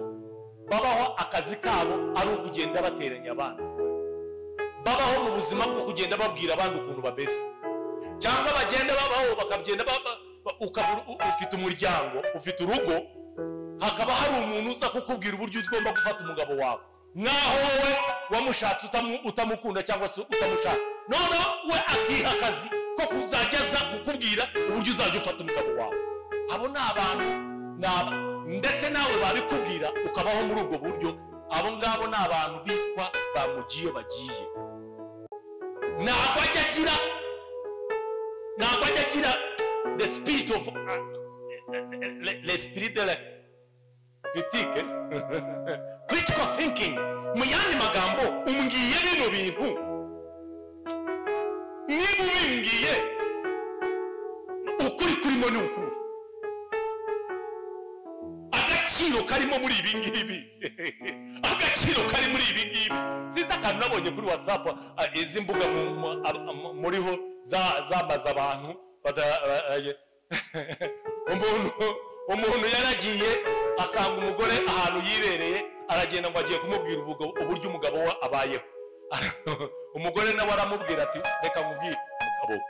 babaho akazi kabo ari ukugenda bateranya abana, babaho mu buzima bwo kugenda babwira abandi ukuntu bameze, cyangwa bagenda babaho bakagenda ufite umuryango, ufite urugo, hakaba hari umuntu uza kukubwira uburyo ugomba gufata umugabo wawe, naho wowe wamushatse utamukunda cyangwa se utamushaka, noneho we akiha akazi ko kuzajya aza kukubwira uburyo uzajya ufata umugabo wawe. Abo ni abantu, ndetse nawe babikubwira ukabaho muri ubwo buryo. Abo ngabo ni abantu bitwa ba mugiyo bagiye. Ntabwo ajya agira the spirit of l'esprit de la critique, critical thinking. Mu yandi magambo, umbwiye bino bintu, niba ubimbwiye ukuri kurimo ni ukuri, agaciro karimo muri ibi ngibi, agaciro kari muri ibi ngibi. Siza akantu nabonye kuri WhatsApp, izi mbuga muriho zambaza abantu. Umuntu yaragiye asanga umugore ahantu yibereye, aragenda ngo agiye kumubwira uburyo umugabo we abayeho. Umugore nawe aramubwira ati, reka nkubwire umugabo,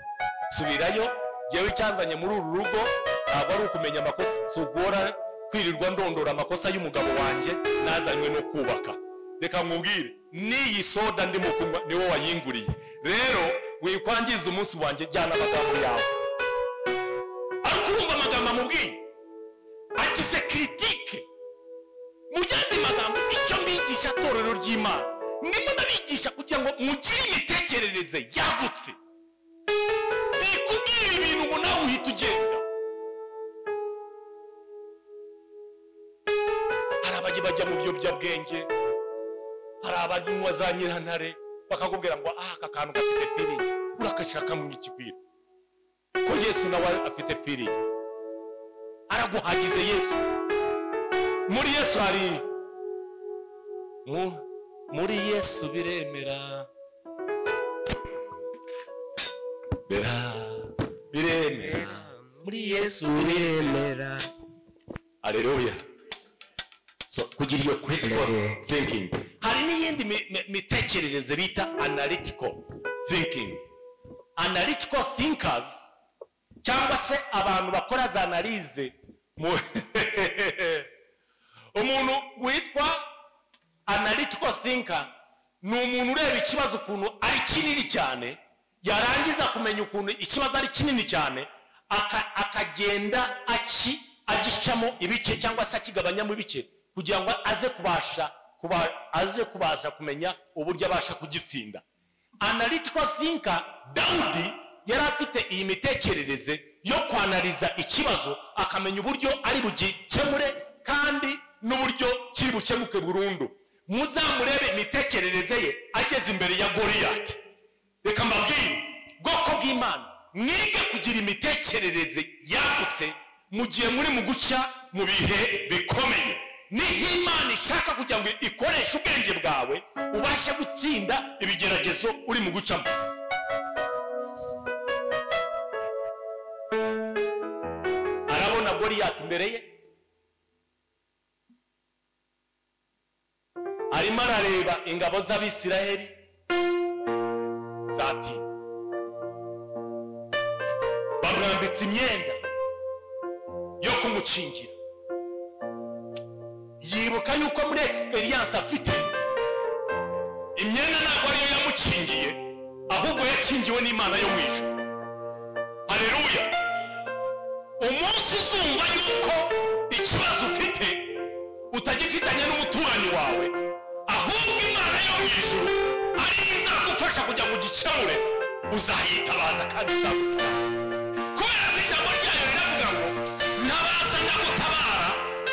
subirayo, yewe icyanzanye muri uru rugo ntabwo ari ukumenya amakosa, si ugora kwirirwa ndondora amakosa y'umugabo wanjye, nazanywe no kubaka. Reka nkubwire, n'iyi soda ndimo kunywa niwo wayinguriye, rero wikwangiza umunsi wanjye, jyana amagambo yawe. Ariko urumva amagambo amubwiye agize critique. Mu yandi magambo, icyo mbigisha torero ry'Imana, ndimo ndabigisha kugira ngo mugire imitekerereze yagutse, ikubwira ibintu ngo nawe uhita ugenda. Hari abajya bajya mu biyobyabwenge, hari abanywa za nyirantare, bakakubwira ngo aka kantu gafite feeling, urakashaka mu ikikwira ko Yesu nawe afite feeling, araguhagize Yesu. Muri Yesu hari muri Yesu biremera, biremera, muri Yesu biremera. Haleluya. So kugira iyo critical thinking. Hari n'iyindi mitekerereze bita analytical thinking. Analytical thinkers cyangwa se abantu bakora za analyse. Umuntu witwa analytical thinker ni umuntu ureba ikibazo ukuntu ari kinini cyane, yarangiza kumenya ukuntu ikibazo ari kinini cyane, akagenda agicamo ibice cyangwa se akigabanyamo ibice kugira ngo aze kubasha kumenya uburyo abasha kugitsinda. Analytical thinker Daudi yari afite iyi mitekerereze yo kwanaliza ikibazo, akamenya uburyo ari bugikemure kandi n'uburyo kiri bukemuke burundu. Muzamurebe imitekerereze ye ageze imbere ya Goliyati. Reka mbabwire, bwoko bw'Imana, mwige kugira imitekerereze yagutse mu gihe muri mu guca mu bihe bikomeye. Niho Imana ishaka kugira ngo ikoreshe ubwenge bwawe ubashe gutsinda ibigeragezo uri mu gucamo. Arabona Goliyati imbere ye, arimo arareba ingabo z'Abisiraheli zati bamwambitse imyenda yo kumukingira. Yibuka yuko muri experience afite imyenda ntabwo ariyo yamukingiye, ahubwo yakingiwe n'Imana yo mu ijuru. Haleluya! Umunsi uzumva yuko ikibazo ufite utagifitanye n'umuturanyi wawe, ahubwo Imana yo mu ijuru ari izagufasha kugira ngo ugikemure, uzayitabaza kandi izagutabara. Kubera ko ijambo ryayo riravuga ngo ntabaza ndagutabara,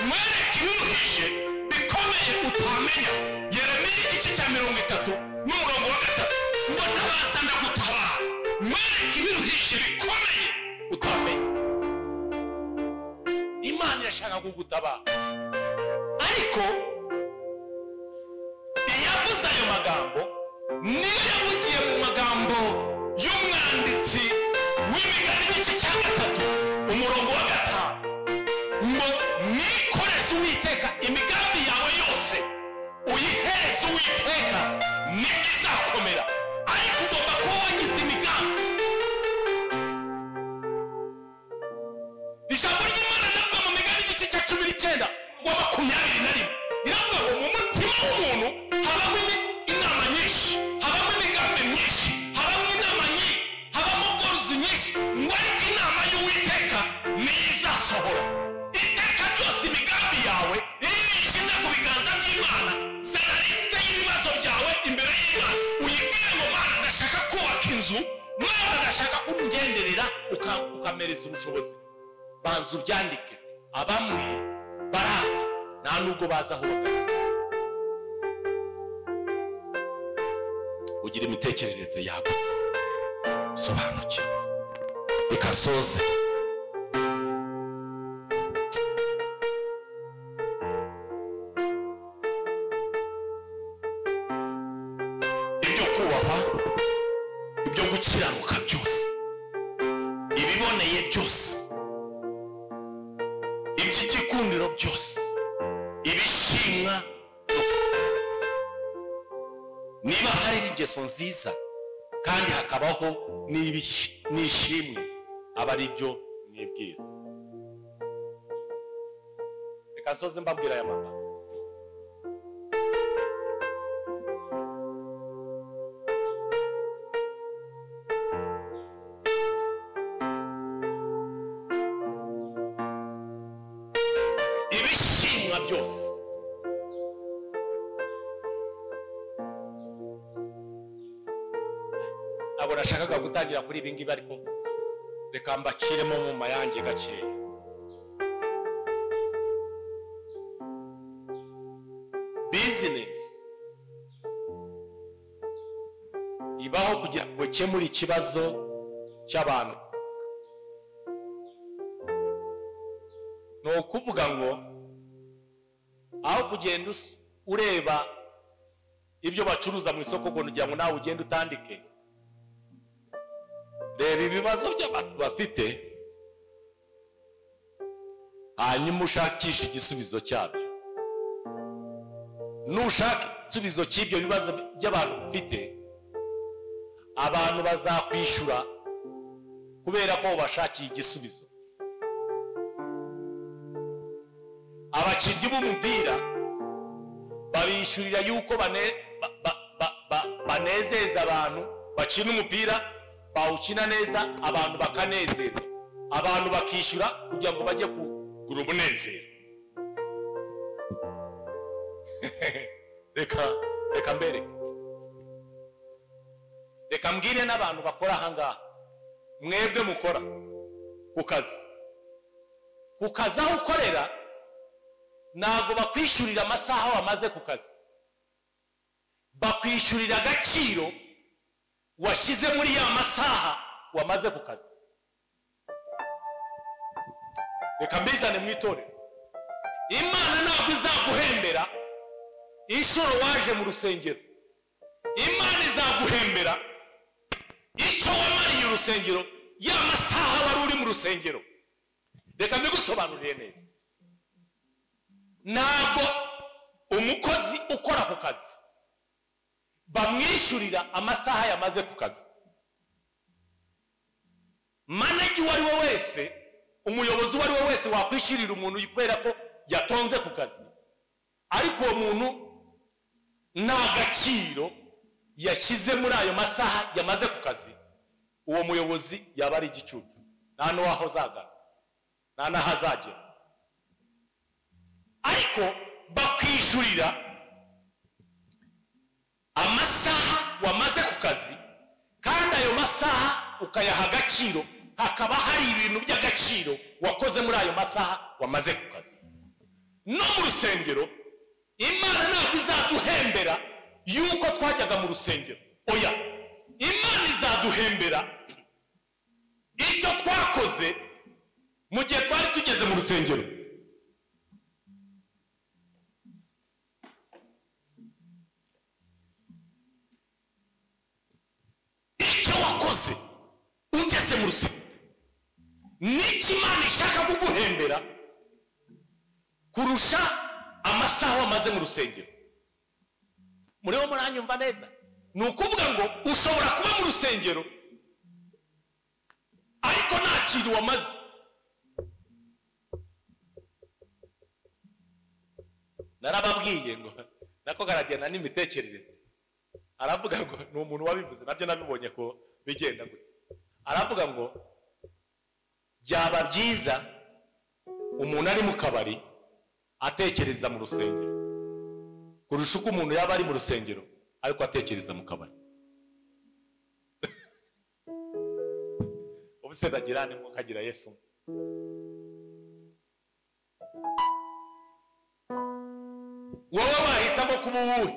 mwereke ibiruhije bikomeye utamenya. Yeremiya igice cya 30 n'umurongo wa 3 ngo ntabaza ndagutabara, mwereke ibiruhije bikomeye utamenya. Imana irashaka kugutabara, ariko iyavuze ayo magambo niyo yavugiye mu magambo y'umwanditsi w'Imigani igice cya 3 umurongo wa 5 ngo mwikoreze Uwiteka imigambi yawe yose, uyihereze Uwiteka nibwo izakomera. Ariko ugomba kuba wagize imigambi. Ijambo ry'Imana riravuga mu Migani igice cya 19 wa 21 iravuga ngo mu mutima w'umuntu habamo inama nyinshi, habamo imigambi myinshi, habamo inama nyinshi, habamo goals nyinshi, ngo ariko inama y'Uwiteka niyo izasohora. Iteka ryose imigambi yawe iyo uyishyize ku biganza by'Imana, zana lisite y'ibibazo byawe imbere y'Imana, uyibwire ngo Mana ndashaka kubaka inzu, Mana ndashaka kungenderera, ukamereza ubushobozi. Banza ubyandike. Abamwe bara nta nubwo baza aho bagana. Ugira imitekerereze yagutse, sobanukirwa. Reka nsoze. Ibyo kubahwa, ibyo gukiranuka byose, ibiboneye byose, iby'igikundiro byose, ibishimwa byose, niba hari ingeso nziza kandi hakabaho n'ishimwe, aba ari byo mwibwira. Reka nsoze mbabwira aya magambo. Ibishimwa byose, ntabwo nashakaga gutangira kuri ibi ngibi, ariko reka mbaciremo mu mayange gakeya. Business ibaho kugira ngo ikemure ikibazo cy'abantu. Ni ukuvuga ngo aho kugenda ureba ibyo bacuruza mu isoko kugira ngo nawe ugende utandike, reba ibibazo by'abantu bafite hanyuma ushakishe igisubizo cyabyo. Nushaka igisubizo cy'ibyo bibazo by'abantu ufite, abantu bazakwishura kubera ko bashakiye igisubizo. Abakinnyi b'umupira babishyurira yuko banezeza abantu, bakina umupira bawukina neza abantu bakanezerwa, abantu bakishyura kugira ngo bajye kugura umunezero. Reka mbereke, reka mbwire n'abantu bakora ahangaha, mwebwe mukora ku kazi, ku kazi aho ukorera ntabwo bakwishyurira amasaha wamaze ku kazi, bakwishyurira agaciro washyize muri ya masaha wamaze ku kazi. Reka mbizane mu itorero. Imana ntabwo izaguhembera inshuro waje mu rusengero, Imana izaguhembera icyo wamariye urusengero, ya masaha wari uri mu rusengero. Reka mbigusobanurire neza. Ntabwo umukozi ukora ku kazi bamwishyurira amasaha yamaze ku kazi. Manager uwo ari we wese, umuyobozi uwo ari we wese wakwishyurira umuntu kubera ko yatonze ku kazi, ariko uwo muntu nta gaciro yashyize muri ayo masaha yamaze ku kazi, uwo muyobozi yaba ari igicucu, nta n'uwaho azagana, nta n'aho azagera. Ariko bakwishyurira amasaha wamaze ku kazi, kandi ayo masaha ukayaha agaciro, hakaba hari ibintu by'agaciro wakoze muri ayo masaha wamaze ku kazi. No mu rusengero Imana ntabwo izaduhembera yuko twajyaga mu rusengero, oya, Imana izaduhembera icyo twakoze mu gihe twari tugeze mu rusengero. Icyo wakoze ugeze mu rusengero n'icyo Imana ishaka kuguhembera kurusha amasaha wamaze mu rusengero. Muriho muranyumva neza? Ni ukuvuga ngo ushobora kuba mu rusengero ariko nta kintu wamaze. Narababwiye ngo nako karagenda n'imitekerereze. Aravuga ngo ni umuntu wabivuze, nabyo nabibonye ko bigenda gutya. Aravuga ngo byaba byiza umuntu ari mu kabari atekereza mu rusengero kurusha uko umuntu yaba ari mu rusengero ariko atekereza mu kabari. Ubu se ndagira mukagira Yesu. Wowe wahitamo kuba uwuhe?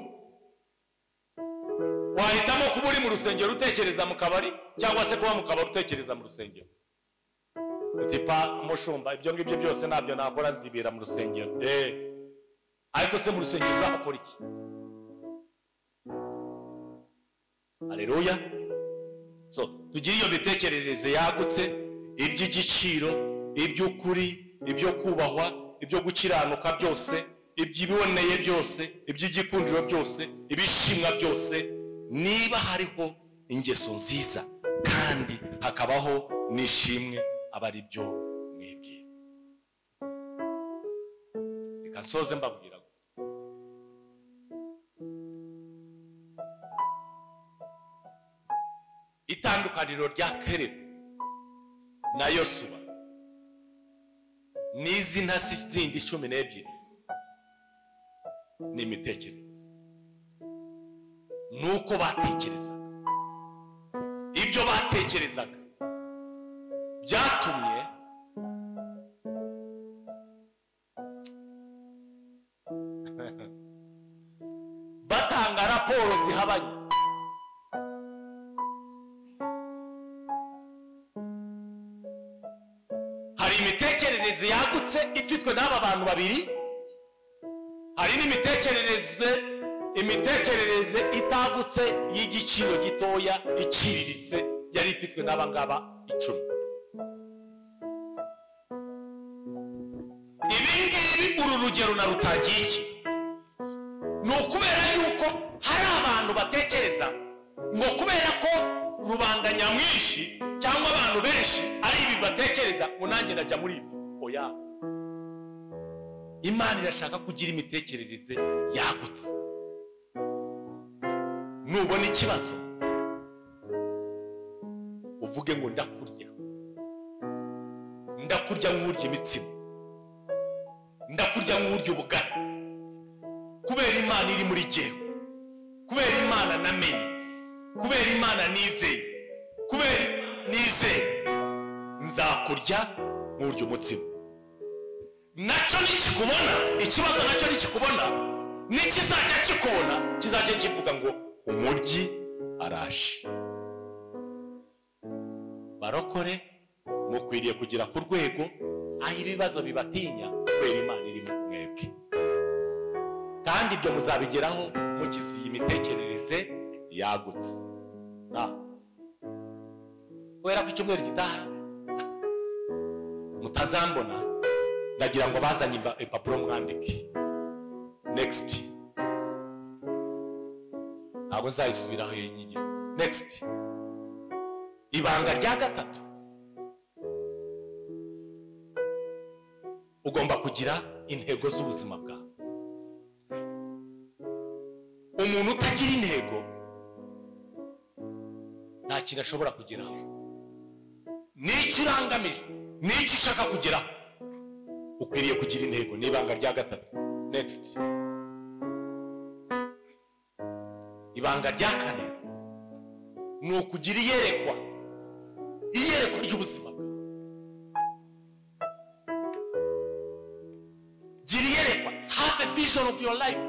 Wahitamo kuba uri mu rusengero utekereza mu kabari, cyangwa se kuba mu kabari utekereza mu rusengero? Uti pa mushumba, ibyo ngibyo byose ntabyo nakora, nzibira mu rusengero. Ariko se mu rusengero urakora iki? Haleluya. So tugire iyo mitekerereze yagutse, iby'igiciro, iby'ukuri, ibyo kubahwa, ibyo gukiranuka byose, iby'ibiboneye byose, iby'igikundiro byose, ibishimwa byose. Niba hariho ingeso nziza kandi hakabaho n'ishimwe, aba ari byo mwibwira. Reka nsoze mbabwira itandukaniro rya Kalebu na Yosuwa n'izi ntasi zindi 12 ni imitekerereze, nuko batekerezaga. Ibyo batekerezaga byatumye batanga raporo zihabanye. Hari imitekerereze yagutse ifitwe n'aba bantu babiri, hari n'imitekerereze itagutse y'igiciro gitoya iciriritse yari ifitwe n'aba ngaba 10. Ibi ngibi uru rugero narutangiye iki? Ni ukubera yuko hari abantu batekereza ngo kubera ko rubanda nyamwinshi cyangwa abantu benshi ari ibi batekereza, ngo nanjye ndajya muri ibyo. Oya, Imana irashaka kugira imitekerereze yagutse. Nubona ikibazo uvuge ngo ndakurya, ndakurya nk'urya imitsima, ndakurya nk'urya ubugari, kubera Imana iri muri jyewe, kubera Imana namenye, kubera Imana nizeye, kubera nizeye, nzakurya nk'urya umutsima. Nacyo nikikubona, ikibazo nacyo nikikubona, nikizajya kikubona kizajya kivuga ngo umuryi araje. Barokore mukwiriye kugera ku rwego aho ibibazo bibatinya kubera Imana iri mu mwebwe, kandi ibyo muzabigeraho mugize iyi mitekerereze yagutse. Kubera ko icyumweru gitaha mutazambona, ndagira ngo bazanye impapuro mwandike. Next, ntabwo nzayisubiraho iyi nyigisho. Next, ibanga rya gatatu, ugomba kugira intego z'ubuzima bwawe. Umuntu utagira intego nta kintu ashobora kugeraho. N'icyo urangamije, n'icyo ushaka kugeraho, ukwiriye kugira intego. Ni ibanga rya gatatu. Next, ibanga rya kane ni ukugira iyerekwa, iyerekwa ry'ubuzima bwawe. Gira iyerekwa, have a vision of your life.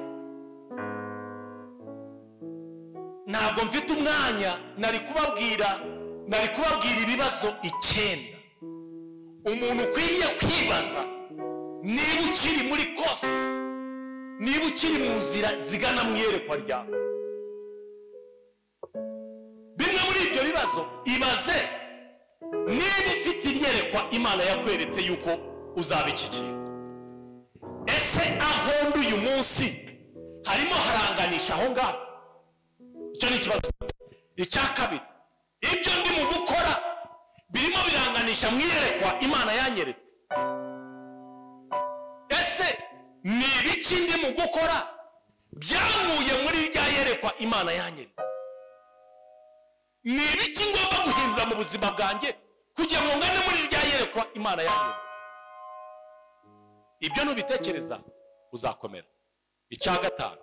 Ntabwo mfite umwanya, nari kubabwira ibibazo 9 umuntu ukwiriye kwibaza niba ukiri muri kosa, niba ukiri mu nzira zigana mu iyerekwa ryawe. Bimwe muri ibyo bibazo, ibaze niba ufite iyerekwa Imana yakweretse yuko uzaba iki kintu. Ese aho ndi uyu munsi harimo haranganisha aho ngaho? Icyo ni ikibazo. Icya kabiri, ibyo ndi mu gukora birimo biranganisha mu iyerekwa Imana yanyeretse. Ese ni ibiki ndi mu gukora byankuye muri rya yerekwa Imana yanyeretse? Ni ibiki ngomba guhindura mu buzima bwanjye kugira ngo ngane muri rya yerekwa Imana yanyeretse? Ibyo nubitekereza uzakomera. Icya gatanu,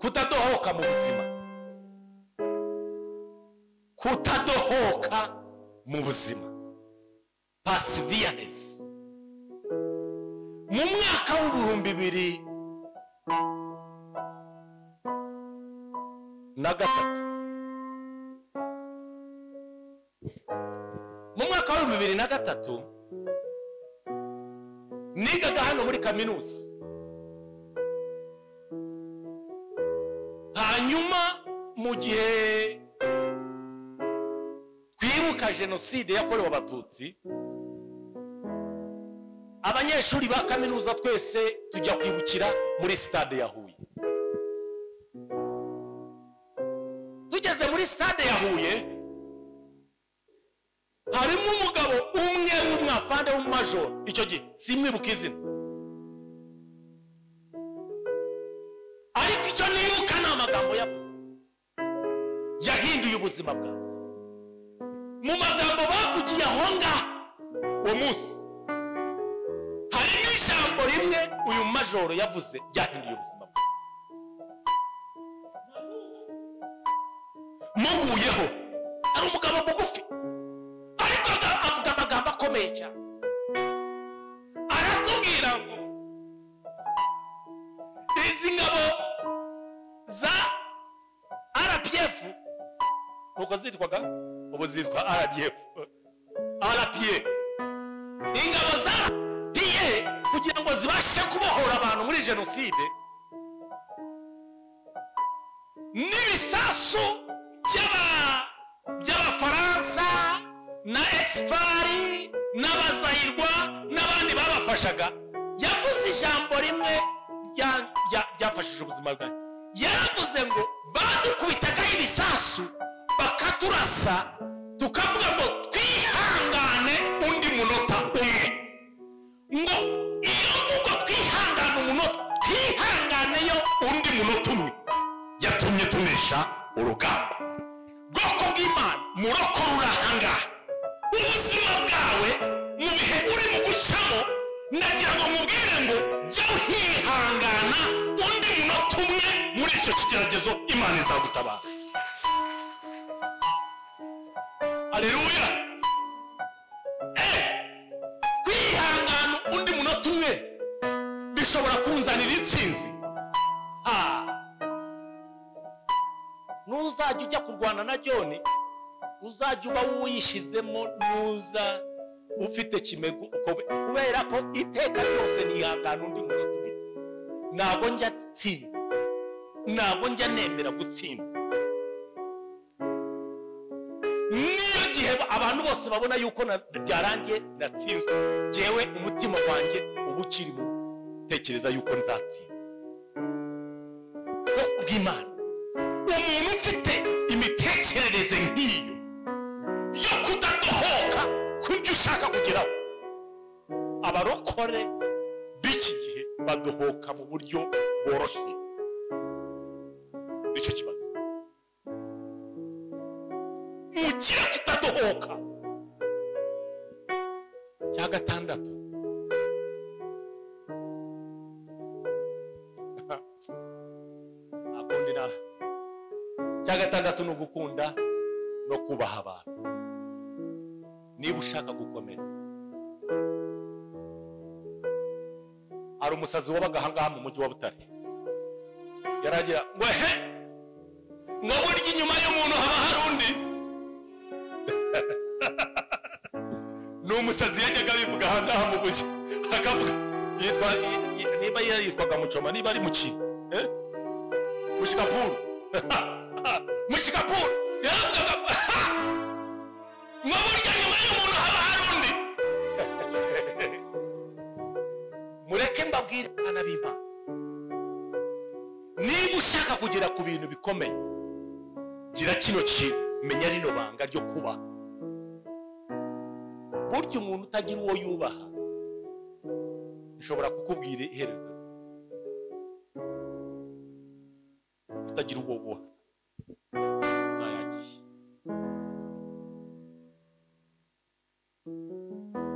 kutadohoka mu buzima. Kutadohoka mu buzima, perseverance. Mu mwaka w'2003, mu mwaka w'2003 nigaga hano muri kaminuza. Hanyuma mu gihe twibuka jenoside yakorewe Abatutsi, abanyeshuri ba kaminuza twese tujya kwibukira muri stade ya Huye. Tugeze muri stade ya Huye, harimo umugabo umwe w'umwafande w'umumajoro, icyo gihe simwibuka izina, ariko icyo nibuka ni amagambo yavuze yahinduye ubuzima bwawe. Mu magambo bavugiye aho ngaho uwo munsi, harimo ijambo rimwe uyu majoro yavuze ryahinduye ubuzima bwawe. Muguyeho, ari umugabo mugufi, ariko avuga amagambo akomeye cyane. Aratubwira ngo izi ngabo za RPF, nuko zitwaga, ubu zitwa RDF, RPA, ingabo za RPA kugira ngo zibashe kubohora abantu muri jenoside, n'ibisasu by'Abafaransa na Exfari n'Abazayirwa n'abandi babafashaga. Yavuze Yavuze ijambo rimwe ryafashije ubuzima bwanjye. Yaravuze ngo badukubitagaho ibisasu bakaturasa, tukavuga ngo twihangane undi munota umwe. Ngo iyo mvugo twihangane umunota, twihanganeyo undi munota umwe, yatumye tunesha urugamba. Bwoko bw'Imana, murokore uri ahangaha, ubuzima bwawe mu bihe urimo gucamo, ndagira ngo mubwire ngo jya uhihangana undi munota umwe muri icyo kigeragezo, Imana izagutabara. Haleluya. Kwihangana undi munota umwe bishobora kunzanira intsinzi. Nuzajya ujya kurwana na John, uzajya uba wishizemo, nuza ufite kimego, kubera ko iteka ryose nihangana undi munota umwe. Ntabwo njya tsinda, ntabwo njya nemera gutsinda. Niyo gihe abantu bose babona yuko byarangiye natsinzwe, jewe umutima wanjye uba ukiri mu tekereza yuko nzatsinda. Bw'Imana, umuntu ufite imitekerereze nk'iyo yo kudadohoka ku byo ushaka kugeraho, abarokore b'iki gihe badohoka mu buryo bworoshye. Nicyo kibazo, mugira kutadohoka. Cya gatandatu, cya gatandatu ni ugukunda no kubaha abantu. Niba ushaka gukomera, hari umusazi wabaga ahangaha mu mujyi wa Butare, yaragira ngo he, ngo burya inyuma y'umuntu haba hari undi. Ni umusazi yajyaga abivuga ahangaha mu mujyi, akavuga yitwa, niba yitwaga Mucoma, niba ari Muki, Mushikapuru. Mushikapuru yaravugaga ngo burya nyuma y'umuntu haba hari undi. Mureke mbabwire bana b'Imana, niba ushaka kugera ku bintu bikomeye, gira kino kintu, menya rino banga ryo kuba. Burya umuntu utagira uwo yubaha, nshobora kukubwira iherezo. Utagira uwo wubaha zayagiye.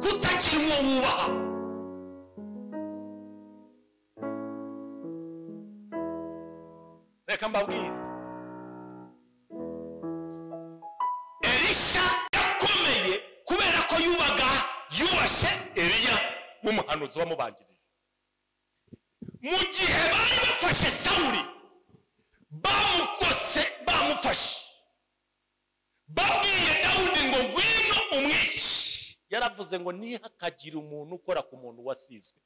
Kutagira uwo wubaha, reka mbabwire, Elisha yakomeye kubera ko yubaga, yubashye Eliya w'umuhanuzi wamubanjirije. Mu gihe bari bafashe Sawuli, bamukose, bamufashe, babwiye Dawudi ngo ngwino umwice, yaravuze ngo nihakagira umuntu ukora ku muntu wasizwe.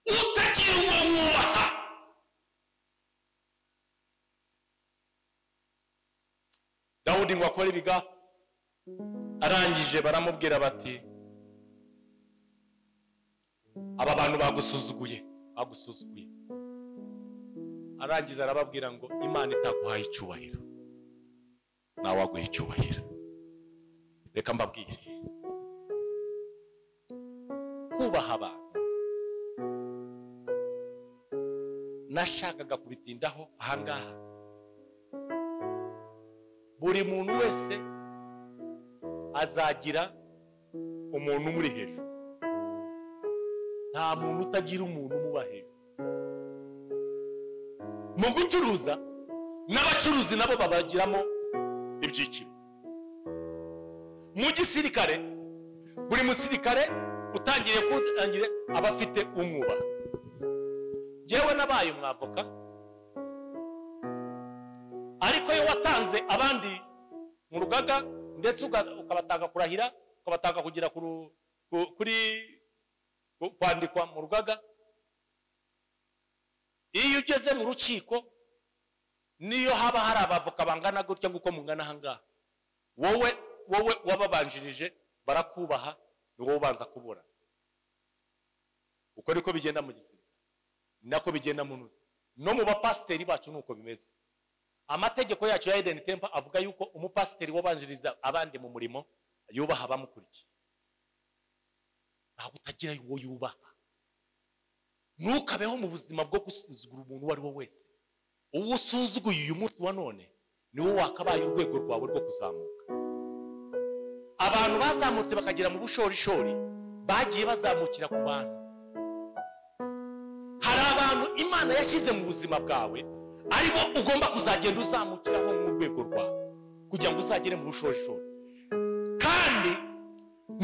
Utagira uwo wubaha, Dawudi ngo akore ibigafu. Arangije baramubwira bati aba bantu bagusuzuguye, bagusuzuguye. Arangiza arababwira ngo Imana itaguhaye icyubahiro, nawe waguha icyubahiro. Reka mbabwire, kubaha abantu nashakaga kubitindaho ahangaha. Buri muntu wese azagira umuntu umuri hejuru. Nta muntu utagira umuntu umuba hejuru. Mu gucuruza, n'abacuruzi nabo babagiramo ibyiciro. Mu gisirikare, buri musirikare utangiriye kutangire aba afite umwubaha. Jewe nabaye umwavoka, ariko iyo watanze abandi mu rugaga, ndetse ukabatanga kurahira, ukabatanga kugira kuri kwandikwa mu rugaga, iyo ugeze mu rukiko, niyo haba hari abavoka bangana gutya nguko mungana ahangaha, wowe wababanjirije barakubaha, ni wowe ubanza kubura. Uko niko bigenda mu gisirikare. Nako bigenda mu no mu bapasiteri bacu nuko bimeze. Amategeko yacu ya Eden Temple avuga yuko umupasiteri wabanjiriza abandi mu murimo yubaha abamukurikiye. Ntabwo utagira uwo yubaha. Ntukabeho mu buzima bwo gusuzugura umuntu uwo ari we wese. Uwo usuzuguye uyu munsi wa none niwo wakabaye urwego rwawe rwo kuzamuka. Abantu bazamutse bakagera mu bushorishori bagiye bazamukira ku bantu. Hari abantu Imana yashyize mu buzima bwawe aribo ugomba kuzagenda uzamukiraho mu rwego rwawe kugira ngo uzagere mu bushorishori. Kandi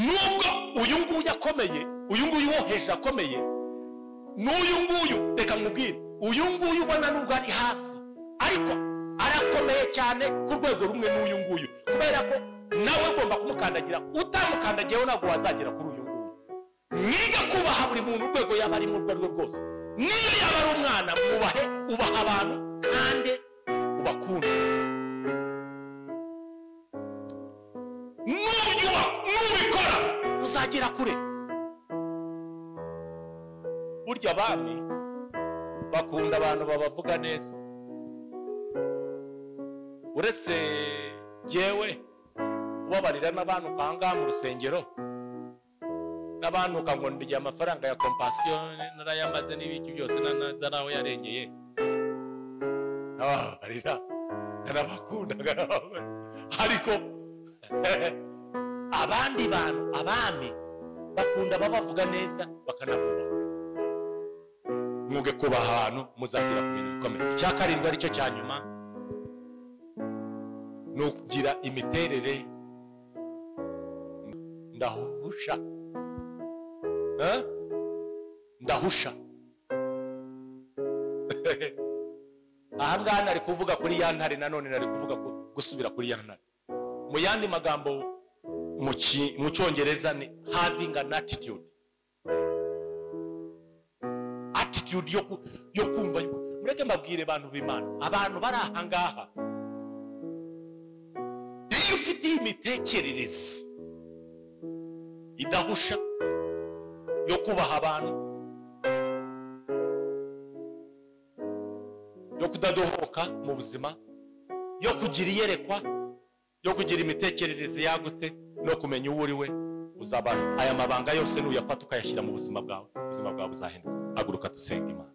nubwo uyu nguyu akomeye, uyu nguyu woheje akomeye, n'uyu nguyu reka nkubwire, uyu nguyu ubona nubwo ari hasi ariko arakomeye cyane ku rwego rumwe n'uyu nguyu, kubera ko nawe ugomba kumukandagira. Utamukandagiyeho ntabwo wazagera kuri uyu nguyu. Mwiga kubaha buri muntu urwego yaba arimo urwo arirwo rwose. Niyo yaba ari umwana, mwubahe, ubaha abantu kandi ubakunde. Nubikora uzagera kure. Burya abami bakunda abantu babavuga neza. Uretse jyewe ubabarira n'abantu kanga mu rusengero, n'abantu ngo ndya amafaranga ya compassion narayamaze n'ibiki byose nanaza naho yarengeye, nababarira narabakunda. Ariko abandi bantu, abami bakunda babavuga neza bakanabubaha. Mwuge kubaha abantu muzagira ku bintu bikomeye. Icya karindwi aricyo cya nyuma ni ukugira imiterere ndahusha. Ndahusha. Aha ngaha nari kuvuga kuri ya ntare, nanone nari kuvuga gusubira kuri ya ntare. Mu yandi magambo mu Cyongereza ni having an attitude. Attitude yo kumva. Mureke mbabwire abantu b'Imana, abantu bari aha ngaha, iyo ufite imitekerereze idahusha yo kubaha abantu, yo kudadohoka mu buzima, yo kugira iyerekwa, yo kugira imitekerereze yagutse no kumenya uwo uri we, uzaba aya mabanga yose nuyafata ukayashyira mu buzima bwawe, ubuzima bwawe buzahinduka. Haguruka dusenga Imana.